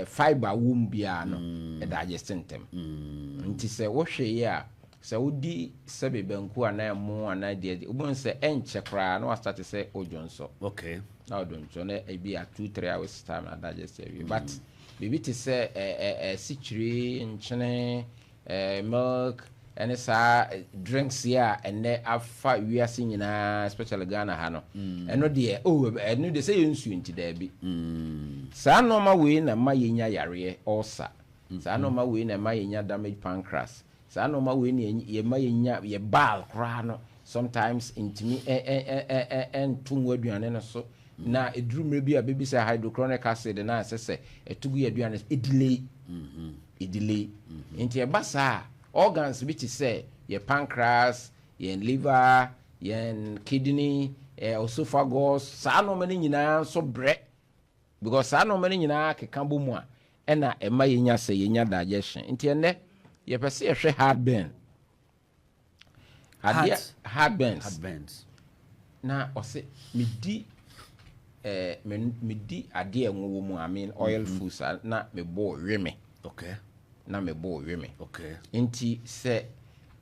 fibre wɔ mu biara no ɛdigest ntɛm. Nti sɛ wohwɛ yi a, sɛ wodi sɛbe banku anaa ɛmo anaa deɛ, wobɛhu sɛ ɛnkyɛ koraa na wastart sɛ wodwo nsɔ. Na wodwo nsɔ na ebi a 2, 3 hours time na digest awie. But biribi te sɛ sikyire, nkyene, milk ɛne saa drinks yi a ɛnɛ afa wiase nyinaa, especially Ghana ha no, ɛno deɛ oh, ɛno deɛ sɛ yɛ nsuo nti daabi. Saa nneɛma wei na ma yɛnya yareɛ ulcer, saa nneɛma wei na ma yɛnya damage pancreas, saa nneɛma wei na yɛma yɛnya yɛ bile koraa no sometimes ntumi ɛ ɛ ɛ ɛ ɛ ɛnto ngo aduane no so na eduru mmerɛ bi a bɛbi sɛ hydrochloric acid na ɛsɛ sɛ ɛto gu yɛ aduane so, ɛdelay, ɛdelay. Nti ɛba saa a, organs bi te sɛ yɛ pancreas, yɛn liver, yɛn kidney, esophagus, saa nneɛma no nyinaa nso brɛ because saa nneɛma no nyinaa keka bɔ mu a ɛna ɛma yɛnya sɛ yɛnya digestion. Nti ɛnɛ yɛpɛ sɛ yɛhwɛ heartburn adeɛ. Heartburns. Heartburns. Na ɔsɛ medi medi adeɛ a ɛnwo wɔ mu, I mean oil foods a, na mebɔ we me. Na mebɔ we me. Nti sɛ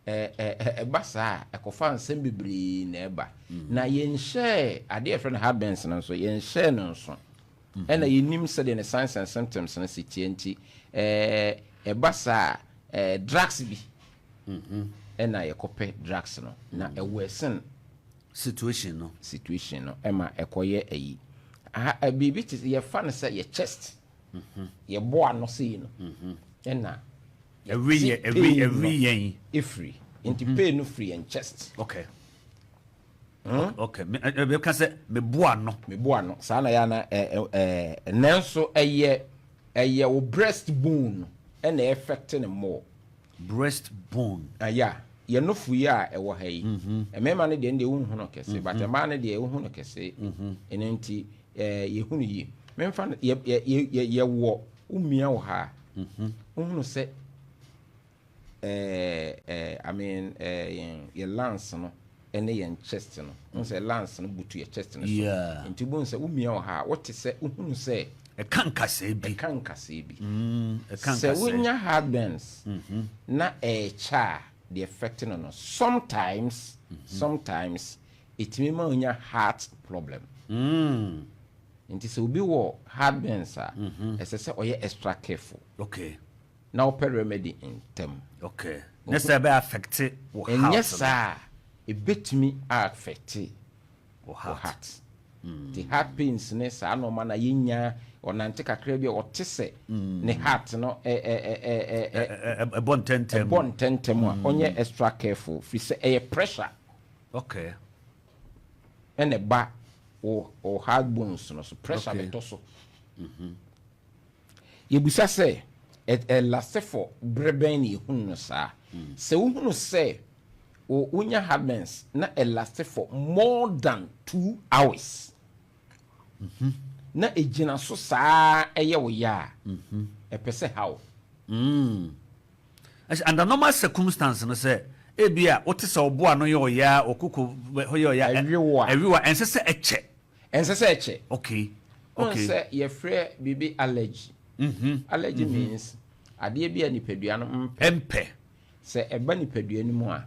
ɛba saa a, ɛkɔfa nsɛm bebree na ɛba na yɛnhyɛ adeɛ a yɛfrɛ no heartburns no nso, yɛnhyɛ no nso ɛna yɛnim sɛdeɛ ne signs and symptoms no si teɛ. Nti ɛba saa a, drugs bi ɛna yɛkɔpɛ drugs no na ɛwɔ ɛsen situation no. Situation no ɛma ɛkɔyɛ ayi. Aha, biribi te yɛfa no sɛ yɛ chest, yɛbɔ ano sei no ɛna ɛwi yɛ yɛte ɛwi pain ɛwi no yɛn. Ɛfiri nti pain no firi yɛn chest. Okay, me ɛ ɛ ka sɛ mebo ano. Mebo ano saa na yɛ ana ɛ ɛ ɛ nanso ɛyɛ wo breast bone no ɛna affect ne more. Breast bone. Ɛyɛ a yɛn nufu yi a ɛwɔ ha yi, mmarima no deɛ no deɛ wohu no kɛse, but mmaa no deɛ wohu no kɛse. Ɛno nti yɛhu no yie. Memfa no yɛ yɛ yɛ yɛwɔ womia wɔ ha a, wohunu sɛ I mean yɛn lungs no ɛne yɛn chest no, wohu sɛ lungs no butu yɛ chest no so. Nti wohu sɛ womia wɔ ha a, wote sɛ wohunu sɛ ɛka nkasɛɛ bi. Ɛka nkasɛɛ bi. Ɛka sɛ nkasɛɛ. Wonya heartburns na ɛɛkyɛ a, the effect no sometimes ɛtumi ma wonya heart problem. Nti sɛ obi wɔ heartburns a, ɛsɛ sɛ ɔyɛ extra careful. Okay. Na ɔpɛ remedy ntɛm. Okay. Ne sɛ ɛbɛ affect wo heart. Ɛnyɛ saa a, ɛbɛtumi a affect wo heart. Nti heart pains ne saa nnoɔma no a yɛnya, ɔnante kakra bi a ɔte sɛ ne heart no ɛbɔ ntɛntɛm. Ɛbɔ ntɛntɛm a, ɔnyɛ extra careful firi sɛ ɛyɛ pressure. Okay. Ɛna ɛba wo wo heart bones no so, pressure bɛtɔ so. Yɛbisa sɛ, ɛ last for berɛ bɛn na yɛhunu no saa? Sɛ wohunu sɛ wo wonya heartburns na ɛ last for more than 2 hours na ɛgyina so saa ɛyɛ wo ya a, ɛpɛ sɛ ha wo. Ɛsɛ under normal circumstance no, sɛ ebi a wote sɛ ɔbo ano yɛ ɔya, ɔkoko hɔ yɛ ɔya, Ɛwe wo a. Ɛwe wo a, ɛnsɛ sɛ ɛkyɛ. Ɛnsɛ sɛ ɛkyɛ. Wɔn sɛ yɛfrɛ biribi allergy. Allergy means adeɛ bi a nipadua no mpɛ. Mpɛ. Sɛ ɛba nipadua no mu a,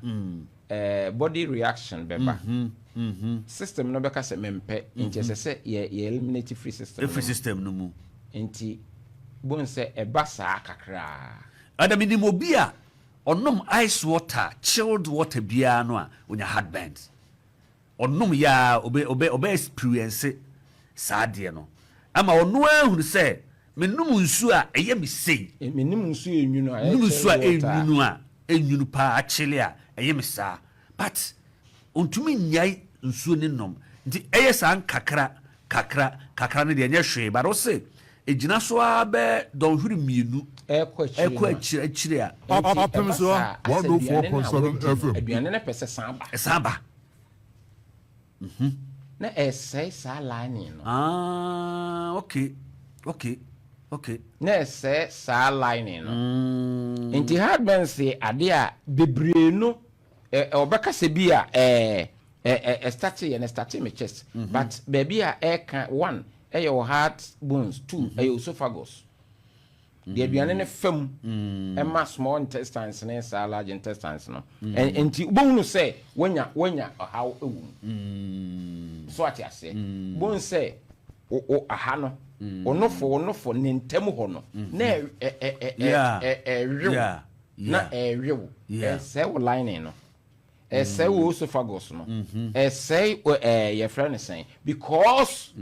body reaction bɛba. System no bɛka sɛ mempɛ, nti ɛsɛ sɛ yɛ eliminate free system no ɛfiri mu. System no mu. Nti bohu sɛ ɛba saa kakraa. Ɛda menim obi a ɔnom ice water, chilled water biara no a, onya heartburns. Ɔnom yɛ a, ɔbɛ experience saa adeɛ no ama ɔno ahunu sɛ menom nsuo a ɛyɛ me sei. Menim nsuo a ɛnwunu a ɛyɛ Menom nsuo a chilled water. Ɛnwunu a ɛnwunu paa akyele a, ɛyɛ me saa, but ɔntumi nnyae nsuo ne nom, nti ɛyɛ saa nkakra kakra kakra no deɛ, ɛnyɛ hwee, but wo se ɛgyina so ara bɛɛ dɔnhwere 2 ɛkɔ akyire ɛkɔ no a. Akyire akyire a. Nti Apem ɛba so saa a, asɛ aduane no a 104.7 wadi no, FM. aduane no pɛ sɛ san ba. Ɛsan ba. Na ɛsɛe saa lining no. Ah, okay. Na ɛsɛe saa lining no. Nti heartburns yɛ adeɛ a bebree no ɔbɛka sɛ bi a ɛɛ ɛ ɛ ɛstart yɛ no, ɛstart me chest, but baabi a ɛka, one, ɛyɛ wɔ heart bones, two, ɛyɛ esophagus deɛ aduane no fam ɛma small intestines ne saa large intestines no. Nti wobɛhunu sɛ wanya ɔhaw wɔ mu so, ate aseɛ? Bohu sɛ wo aha no, wo nofo ne ntam hɔ no na ɛwew na ɛwew, ɛsɛe wo lining no, ɛsɛe wo esophagus no, ɛsɛe yɛfrɛ no sɛn, because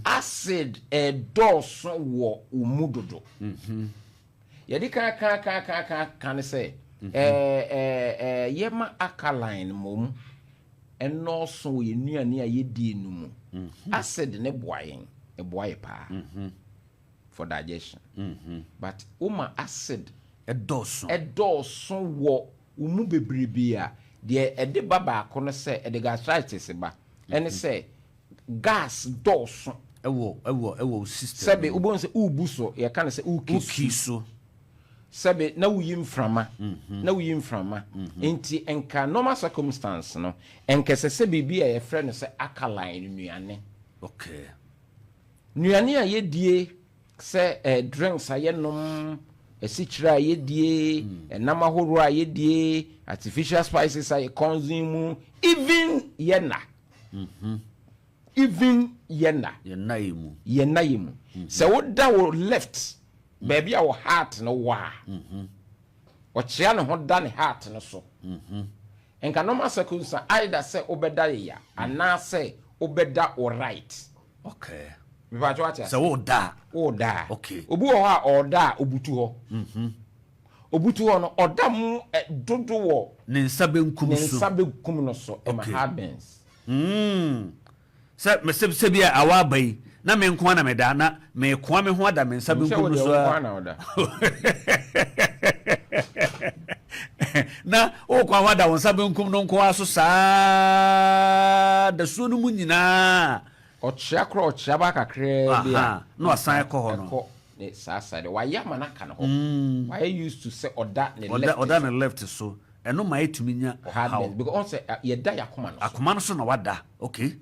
acid ɛdɔɔso wɔ wo mu dodo. Yɛde kan kan kan kan kan kan ne sɛ ɛɛ ɛɛ ɛɛ yɛma alkaline mmom ɛnɔɔso wɔ yɛn nnuane a yɛdie no mu. Acid ne boa yɛn, ɛboa yɛ paa for digestion, but woma acid ɛdɔɔso ɛdɔɔso wɔ wo mu bebrebe a, deɛ ɛde ba baako no sɛ ɛde gastritis ba, ɛne sɛ gas dɔɔso ɛwɔ wo system. Sɛbe, wobɛhu sɛ wobu so, yɛka no sɛ woki woki so. Sɛbe, na woyi mframa, na woyi mframa. Nti nka normal circumstance no, nkɛsɛ sɛ biribi a yɛfrɛ no sɛ alkaline nnuane, nnuane a yɛdie sɛ drinks a yɛnom, asikyire a yɛdie, ɛnam ahoroɔ a yɛdie, artificial spices a yɛ consume mu, even yɛna, even yɛna yɛnna yɛ mu. Yɛna yɛ mu sɛ woda wo left, baabi a wo heart no wɔ a, ɔkyea ne ho da ne heart no so. Nka normal circumstance, either sɛ wobɛda yeya anaasɛ wobɛda wo right. Mepatwa, wate ase? Sɛ woda woda a, obi wɔ hɔ a ɔda a, obutu hɔ, obutu hɔ no, ɔda mu dodo wɔ ne nsa benkum ne so. Nsa benkum no so ɛma heartburns. Sɛ sɛ bi a awa aba yi na me nko na meda na mekoa me ho ada me nsa sɛ benkum wo no deɛ so wo nko a na ɔda. Na wokɔ ho ada wo nsa benkum no nko ara so saa dasuo no mu nyinaa. Ɔkyea korɔ, ɔkyea ba kakraa bi a, Aha, na wasan kɔ hɔ no. Ɛkɔ ne saa side, wayɛ ama no aka ne hɔ, wayɛ used to sɛ ɔda ne ɔda left ɔda so. ne left so, ɛno ma ɛtumi nya heartburn haw. Because ɔn sɛ yɛda yɛ akoma no so. Akoma no so na wada, okay.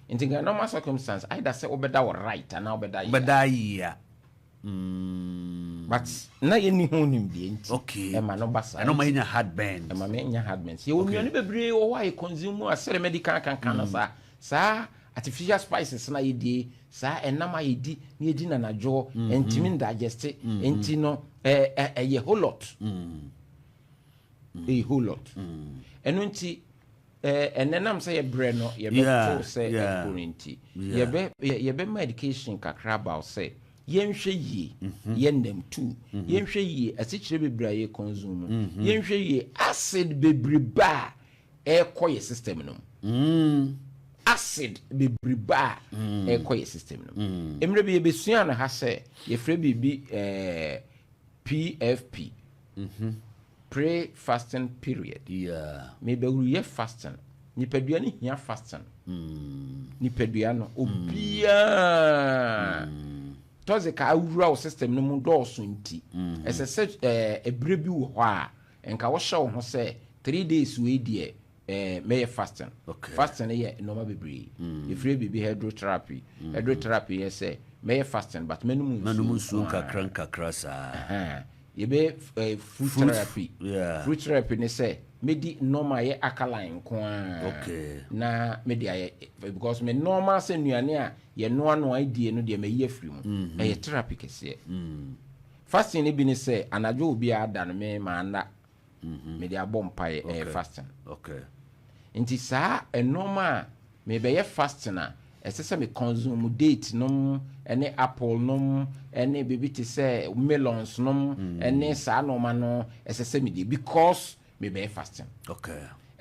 Nti nka normal circumstance, either sɛ wobɛda wɔ right anaa wobɛda yɛ. Wobɛda yia. But na yɛnni ho nimdeɛ nti ɛma no ba saa. Ɛno ma yɛnya heartburn. Ɛma menya heartburn. Yɛwɔ nnuane bebree wɔ hɔ a yɛ consume mu a, sɛdeɛ mɛdi kan kankan no, saa saa. Artificial spices na yɛdie, saa ɛnam a yɛdi na yɛdi no anadwoɔ, ɛntumi ndigeste, nti no ɛyɛ whole lot. Ɛyɛ whole lot. Ɛno nti ɛnɛ nam sɛ yɛbrɛ no yɛbɛto sɛ ɛkoro no nti, yɛbɛ yɛbɛma education kakra about sɛ yɛnhwɛ yie yɛn nam tu, yɛnhwɛ yie asikyire bebree a yɛ consume, yɛnhwɛ yie acid bebrebe a ɛrekɔ yɛ system no mu, acid bebrebe a ɛrekɔ yɛ system no mu. Mmerɛ bi yɛbɛsua no ha sɛ yɛfrɛ biribi PFP, pre-fasting period. Mebɛwuruyɛ fasting, nipadua no hia fasting. Nipadua no obiaa toxic a awura wo system no mu dɔɔso, nti ɛsɛ sɛ ɛberɛ bi wɔ hɔ a nka wohyɛ wo ho sɛ 3 days wei deɛ mɛyɛ fasting. Fasting no yɛ nneɛma bebree. Yɛfrɛ biribi hydrotherapy. Hydrotherapy yɛ sɛ mɛyɛ fasting but mɛnum Mɛnom nsuo nsuo nko ara. Nkakra nkakra saa. Ahan. Yɛbɛ fruit therapy. Fruit therapy ne sɛ mɛdi nneɛma a ɛyɛ alkaline nko ara na mɛde ayɛ because me nneɛma sɛ nnuane a yɛnoa die no deɛ, mayi afiri mu. Ɛyɛ therapy kɛseɛ. Fasting no bi ne sɛ anadwo obiara da no, me maa nna mede abɔ mpaeɛ, ɛyɛ fasting. Nti saa nneɛma a mebɛyɛ fasting a, ɛsɛ sɛ me consume date nom ne apple nom ne biribi te sɛ melons nom ne saa nneɛma no, ɛsɛ sɛ mede because mebɛyɛ fasting.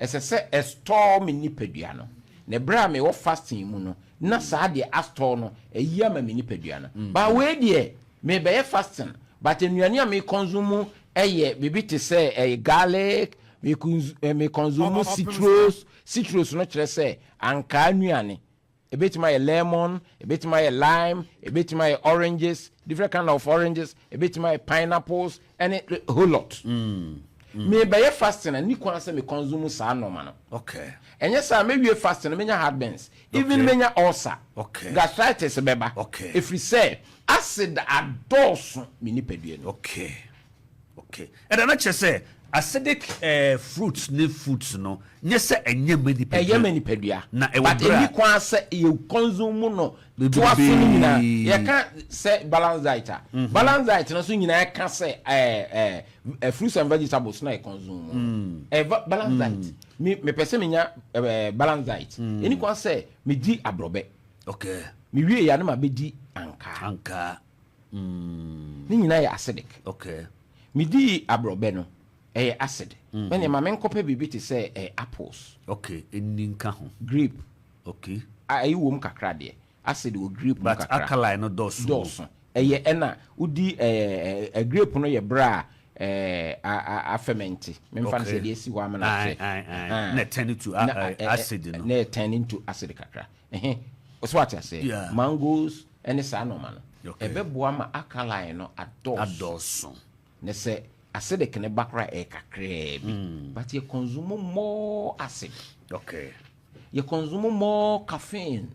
Ɛsɛ sɛ ɛstore me nipadua no, na ɛberɛ a mewɔ fasting mu no, na saa deɛ astore no ɛyi ama me nipadua no. Ba wei deɛ, mebɛyɛ fasting but nnuane a me consume ɛyɛ biribi te sɛ ɛyɛ garlic, me consume citrus. Citrus no kyerɛ sɛ ankaa nnuane. Ebetumi ayɛ lemon, ebetumi ayɛ lime, ebetumi ayɛ oranges, different kind of oranges, ebetumi ayɛ pineapples ɛne whole lot. Mebɛyɛ fasting a, ni kwan sɛ me consume saa nneɛma no. Ɛnyɛ saa, mewie fasting no, menya heartburns, even menya ulcer, gastritis bɛba, ɛfiri sɛ acid adɔɔso me nipadua no. Okay, ɛda no kyerɛ sɛ acidic fruits ne foods no nyɛ sɛ ɛnyɛ ma nipadua. Ɛyɛ ma nipadua. Na ɛwɔ but berɛ a- ɛni kwan sɛ yɛ consume no toa so no nyinaa. Yɛka sɛ balance diet a, balance diet no nso nyinaa ka sɛ ɛɛ ɛɛ fruits and vegetables na yɛ consume mu balance diet. Mi mepɛ sɛ menya balance diet, ɛni kwan sɛ medi aborɔbɛ, mewie ya ne ma bɛdi ankaa. Ankaa. Ne nyinaa yɛ acidic. Medi aborɔbɛ no, ɛyɛ acid. Mɛne ma menkɔpɛ biribi te sɛ apples. Okay, ɛni nka ho. Grape. A ɛyi wɔ mu kakra deɛ, acid wɔ grape mu But kakra. Alkaline no dɔɔso. Dɔɔso. Ɛyɛ ɛna wodi ɛɛ ɛɛ grape no yɛ berɛ a ɛɛ a a aferment, memfa no sɛ deɛ esi hɔ ama no akyɛ. Aye, aye, aye. Na turn into Na, acid no. Na turn into acid kakra ɛhɛn so, ate aseɛ? Yeah. Mangoes ɛne saa nɔɔma no, ɛbɛboa ma alkaline no adɔɔso. Adɔɔso. Ne sɛ acidic ne ba koraa, ɛyɛ kakraa bi, but yɛ consume more acid, yɛ consume more caffeine,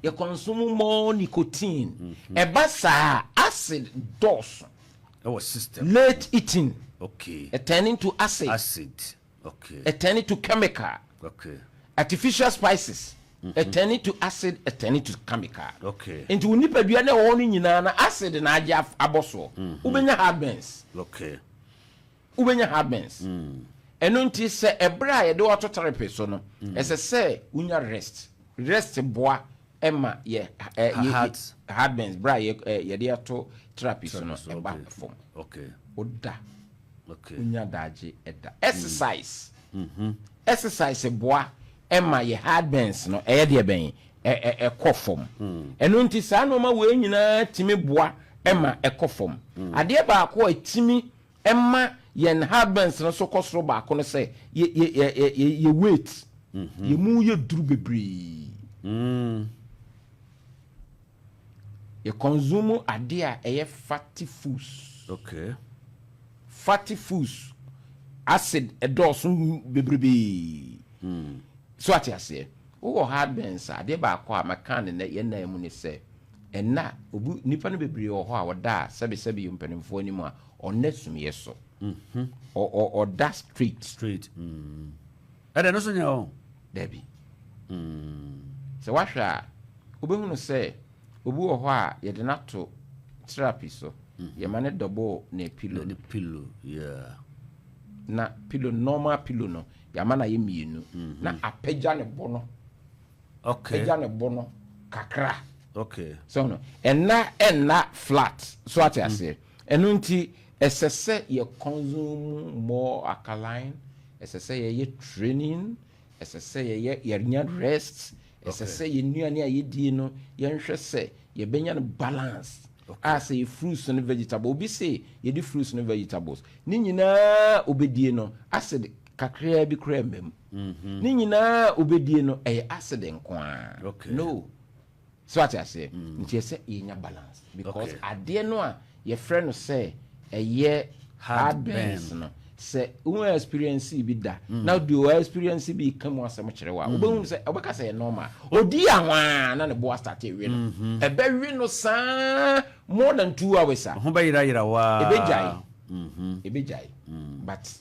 yɛ consume more nicotine. Ɛba saa, acid dɔɔso. Ɛwɔ system. Late eating, it turn into acid. Acid, okay. It turn into chemical. Artificial spices, it turn into acid, it turn into chemical. Nti wo nipadua na ɛwɔ hɔ no nyinaa na acid na agye abɔ soɔ, wobɛnya heartburns. Wobɛnya heartburns. Ɛno nti sɛ ɛberɛ a yɛde wato therapy so no, ɛsɛ sɛ wonya rest. Rest boa ɛma yɛ yɛ Heart. Heartburns berɛ a yɛde ato therapy so no Therapy so, ɛba fam. Woda, wonya daagye ɛda. Exercise, exercise boa ɛma yɛ heartburns no ɛyɛ deɛ bɛn ɛkɔ fam. Ɛno nti saa nneɛma wei nyinaa tumi boa ɛma ɛkɔ fam. Adeɛ baako a ɛtumi ɛma yɛn heartburns no so kɔ soro baako no sɛ yɛ weight, yɛ mu yɛ duru bebree, yɛ consume adeɛ a ɛyɛ fatty foods. Fatty foods, acid ɛdɔɔso bebrebee so, ate aseɛ? Wowɔ heartburns a, adeɛ baako a maka ne nɛ yɛn nan mu ne sɛ ɛna obi nipa no bebree wɔ hɔ a ɔda a, sɛbesɛbe, yɛ mpanimfoɔ anim a ɔnɛ sumiɛ so, ɔda straight. Straight. Ɛdɛ no so nyɛ o. Dabi. Sɛ woahwɛ a, wobɛhunu sɛ obi wɔ hɔ a yɛde no ato therapy so, yɛma no double ne pillow no. Ne pillow, yeah. Na pillow, normal pillow no, yɛama no ayɛ mmienu. Na apagya ne bo no. Okay. Apagya ne bo no kakra. Okay. So no, ɛnna ɛnna flat. So ate aseɛ. Ɛno nti, ɛsɛ sɛ yɛ consume more alkaline, ɛsɛ sɛ yɛyɛ training, Ɛsɛ sɛ yɛyɛ yɛnya rest. Ɛsɛ sɛ yɛn nnuane a yɛdie no yɛnhwɛ sɛ yɛbɛnya no balance. A sɛ yɛ fruits ne vegetable. Obi se yɛdi fruits ne vegetables. Ne nyinaa obɛdie no acid kakraa bi koraa mma mu. Mhm. Ne nyinaa obɛdie no ɛyɛ acid nko ara. No. So ate aseɛ? Mm. Nti ɛsɛ yɛnya balance because adeɛ no a yɛfrɛ no sɛ ɛyɛ hard burns no sɛ wo experience bi da mm. na deɛ wɔ experience bi ka mu asɛm kyerɛ wo a mm. wobɛhu sɛ wobɛka sɛ ɛyɛ normal ɔdi ahwaa na ne bo astate we no mm-hmm. ɛbɛwe no saa more than 2 hours a ho bɛyerayera waa ɛbɛgyae mm-hmm. ɛbɛgyae mm. but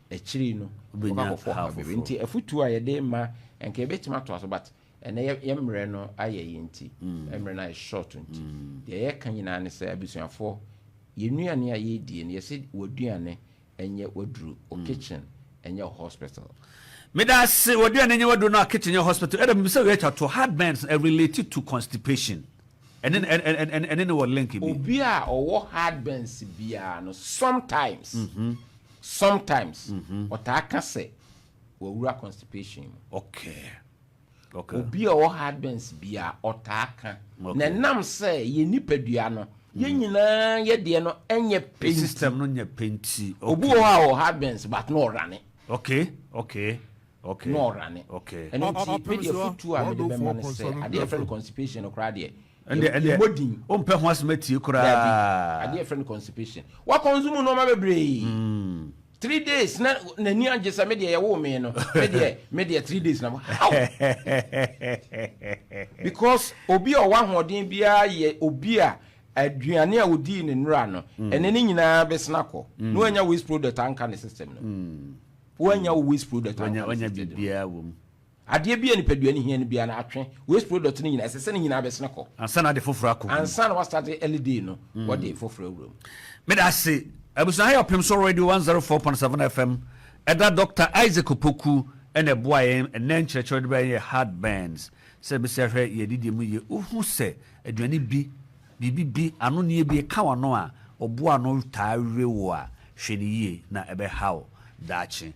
akyiri no wobɛkɔ akɔfɔ ha bebree. Nti afotuo a yɛde ma nka yɛbɛtumi atoa so, but ɛnɛ yɛ yɛ mmerɛ no ayɛ yɛ nti, mmerɛ no ayɛ short nti, deɛ yɛka nyinaa ne sɛ abusuafoɔ, yɛn nnuane a yɛredie no, yɛse w'aduane nyɛ w'aduro, wo kitchen nyɛ wo hospital. Meda ase, w'aduane nyɛ w'aduro na kitchen nyɛ hospital. Ɛna mebisa wei atwa to, hard burns relate to constipation? Ɛne ɛne ne wɔ link bi? Obi a ɔwɔ hard burns biara no, sometimes, sometimes, ɔtaa ka sɛ wawura constipation mu. Obi a ɔwɔ heartburns biara, ɔtaa ka. Na ɛnam sɛ yɛn nipadua no, yɛn nyinaa yɛ deɛ no nyɛ pɛ nti. System no nyɛ pɛ nti. Obi wɔ hɔ a ɔwɔ heartburns but na ɔrane. Na ɔrane. Ɛno nti, me deɛ afotuo a mede bɛma ne sɛ, adeɛ a yɛfrɛ no constipation no koraa deɛ, Ɛndeɛ, yɛmmɔ din. Wompɛ ho asɛm atie koraa. Daabi, adeɛ a yɛfrɛ no constipation. Wa consume nneɛma bebree. 3 days na n'ani agye sɛ me deɛ yɛwoo me no, me deɛ 3 days na how? Because obi a ɔwɔ ahoɔden biara yɛ obi a aduane a odii ne nnora no, ɛne ne nyinaa bɛsena kɔ na wanya waste product anka ne system no, wanya waste product anka ne wanya system no. Biribiara wɔ mu. Adeɛ bi a nipadua no hia no biara no atwe waste product no nyinaa, ɛsɛ sɛ ne nyinaa bɛsene kɔ. Ansa na ade foforɔ akɔ mu. Ansa na wastart early day no, wɔde foforɔ awura mu. Meda ase. Abusua, ha yɛ Ɔpem So Radio 104.7 FM. Ɛda Dr. Isaac Opoku ɛna ɛboa yɛn ɛnɛ nkyerɛkyerɛ de bɛyɛ yɛ hard burns. Sɛ bɛsi ahwɛ yɛ didie mu yie. Wohu sɛ aduane bi, biribi bi, anonneɛ bi ɛka w'ano a, ɔboa ano taa we wo a, hwɛ ne yie na ɛbɛha wo daakye.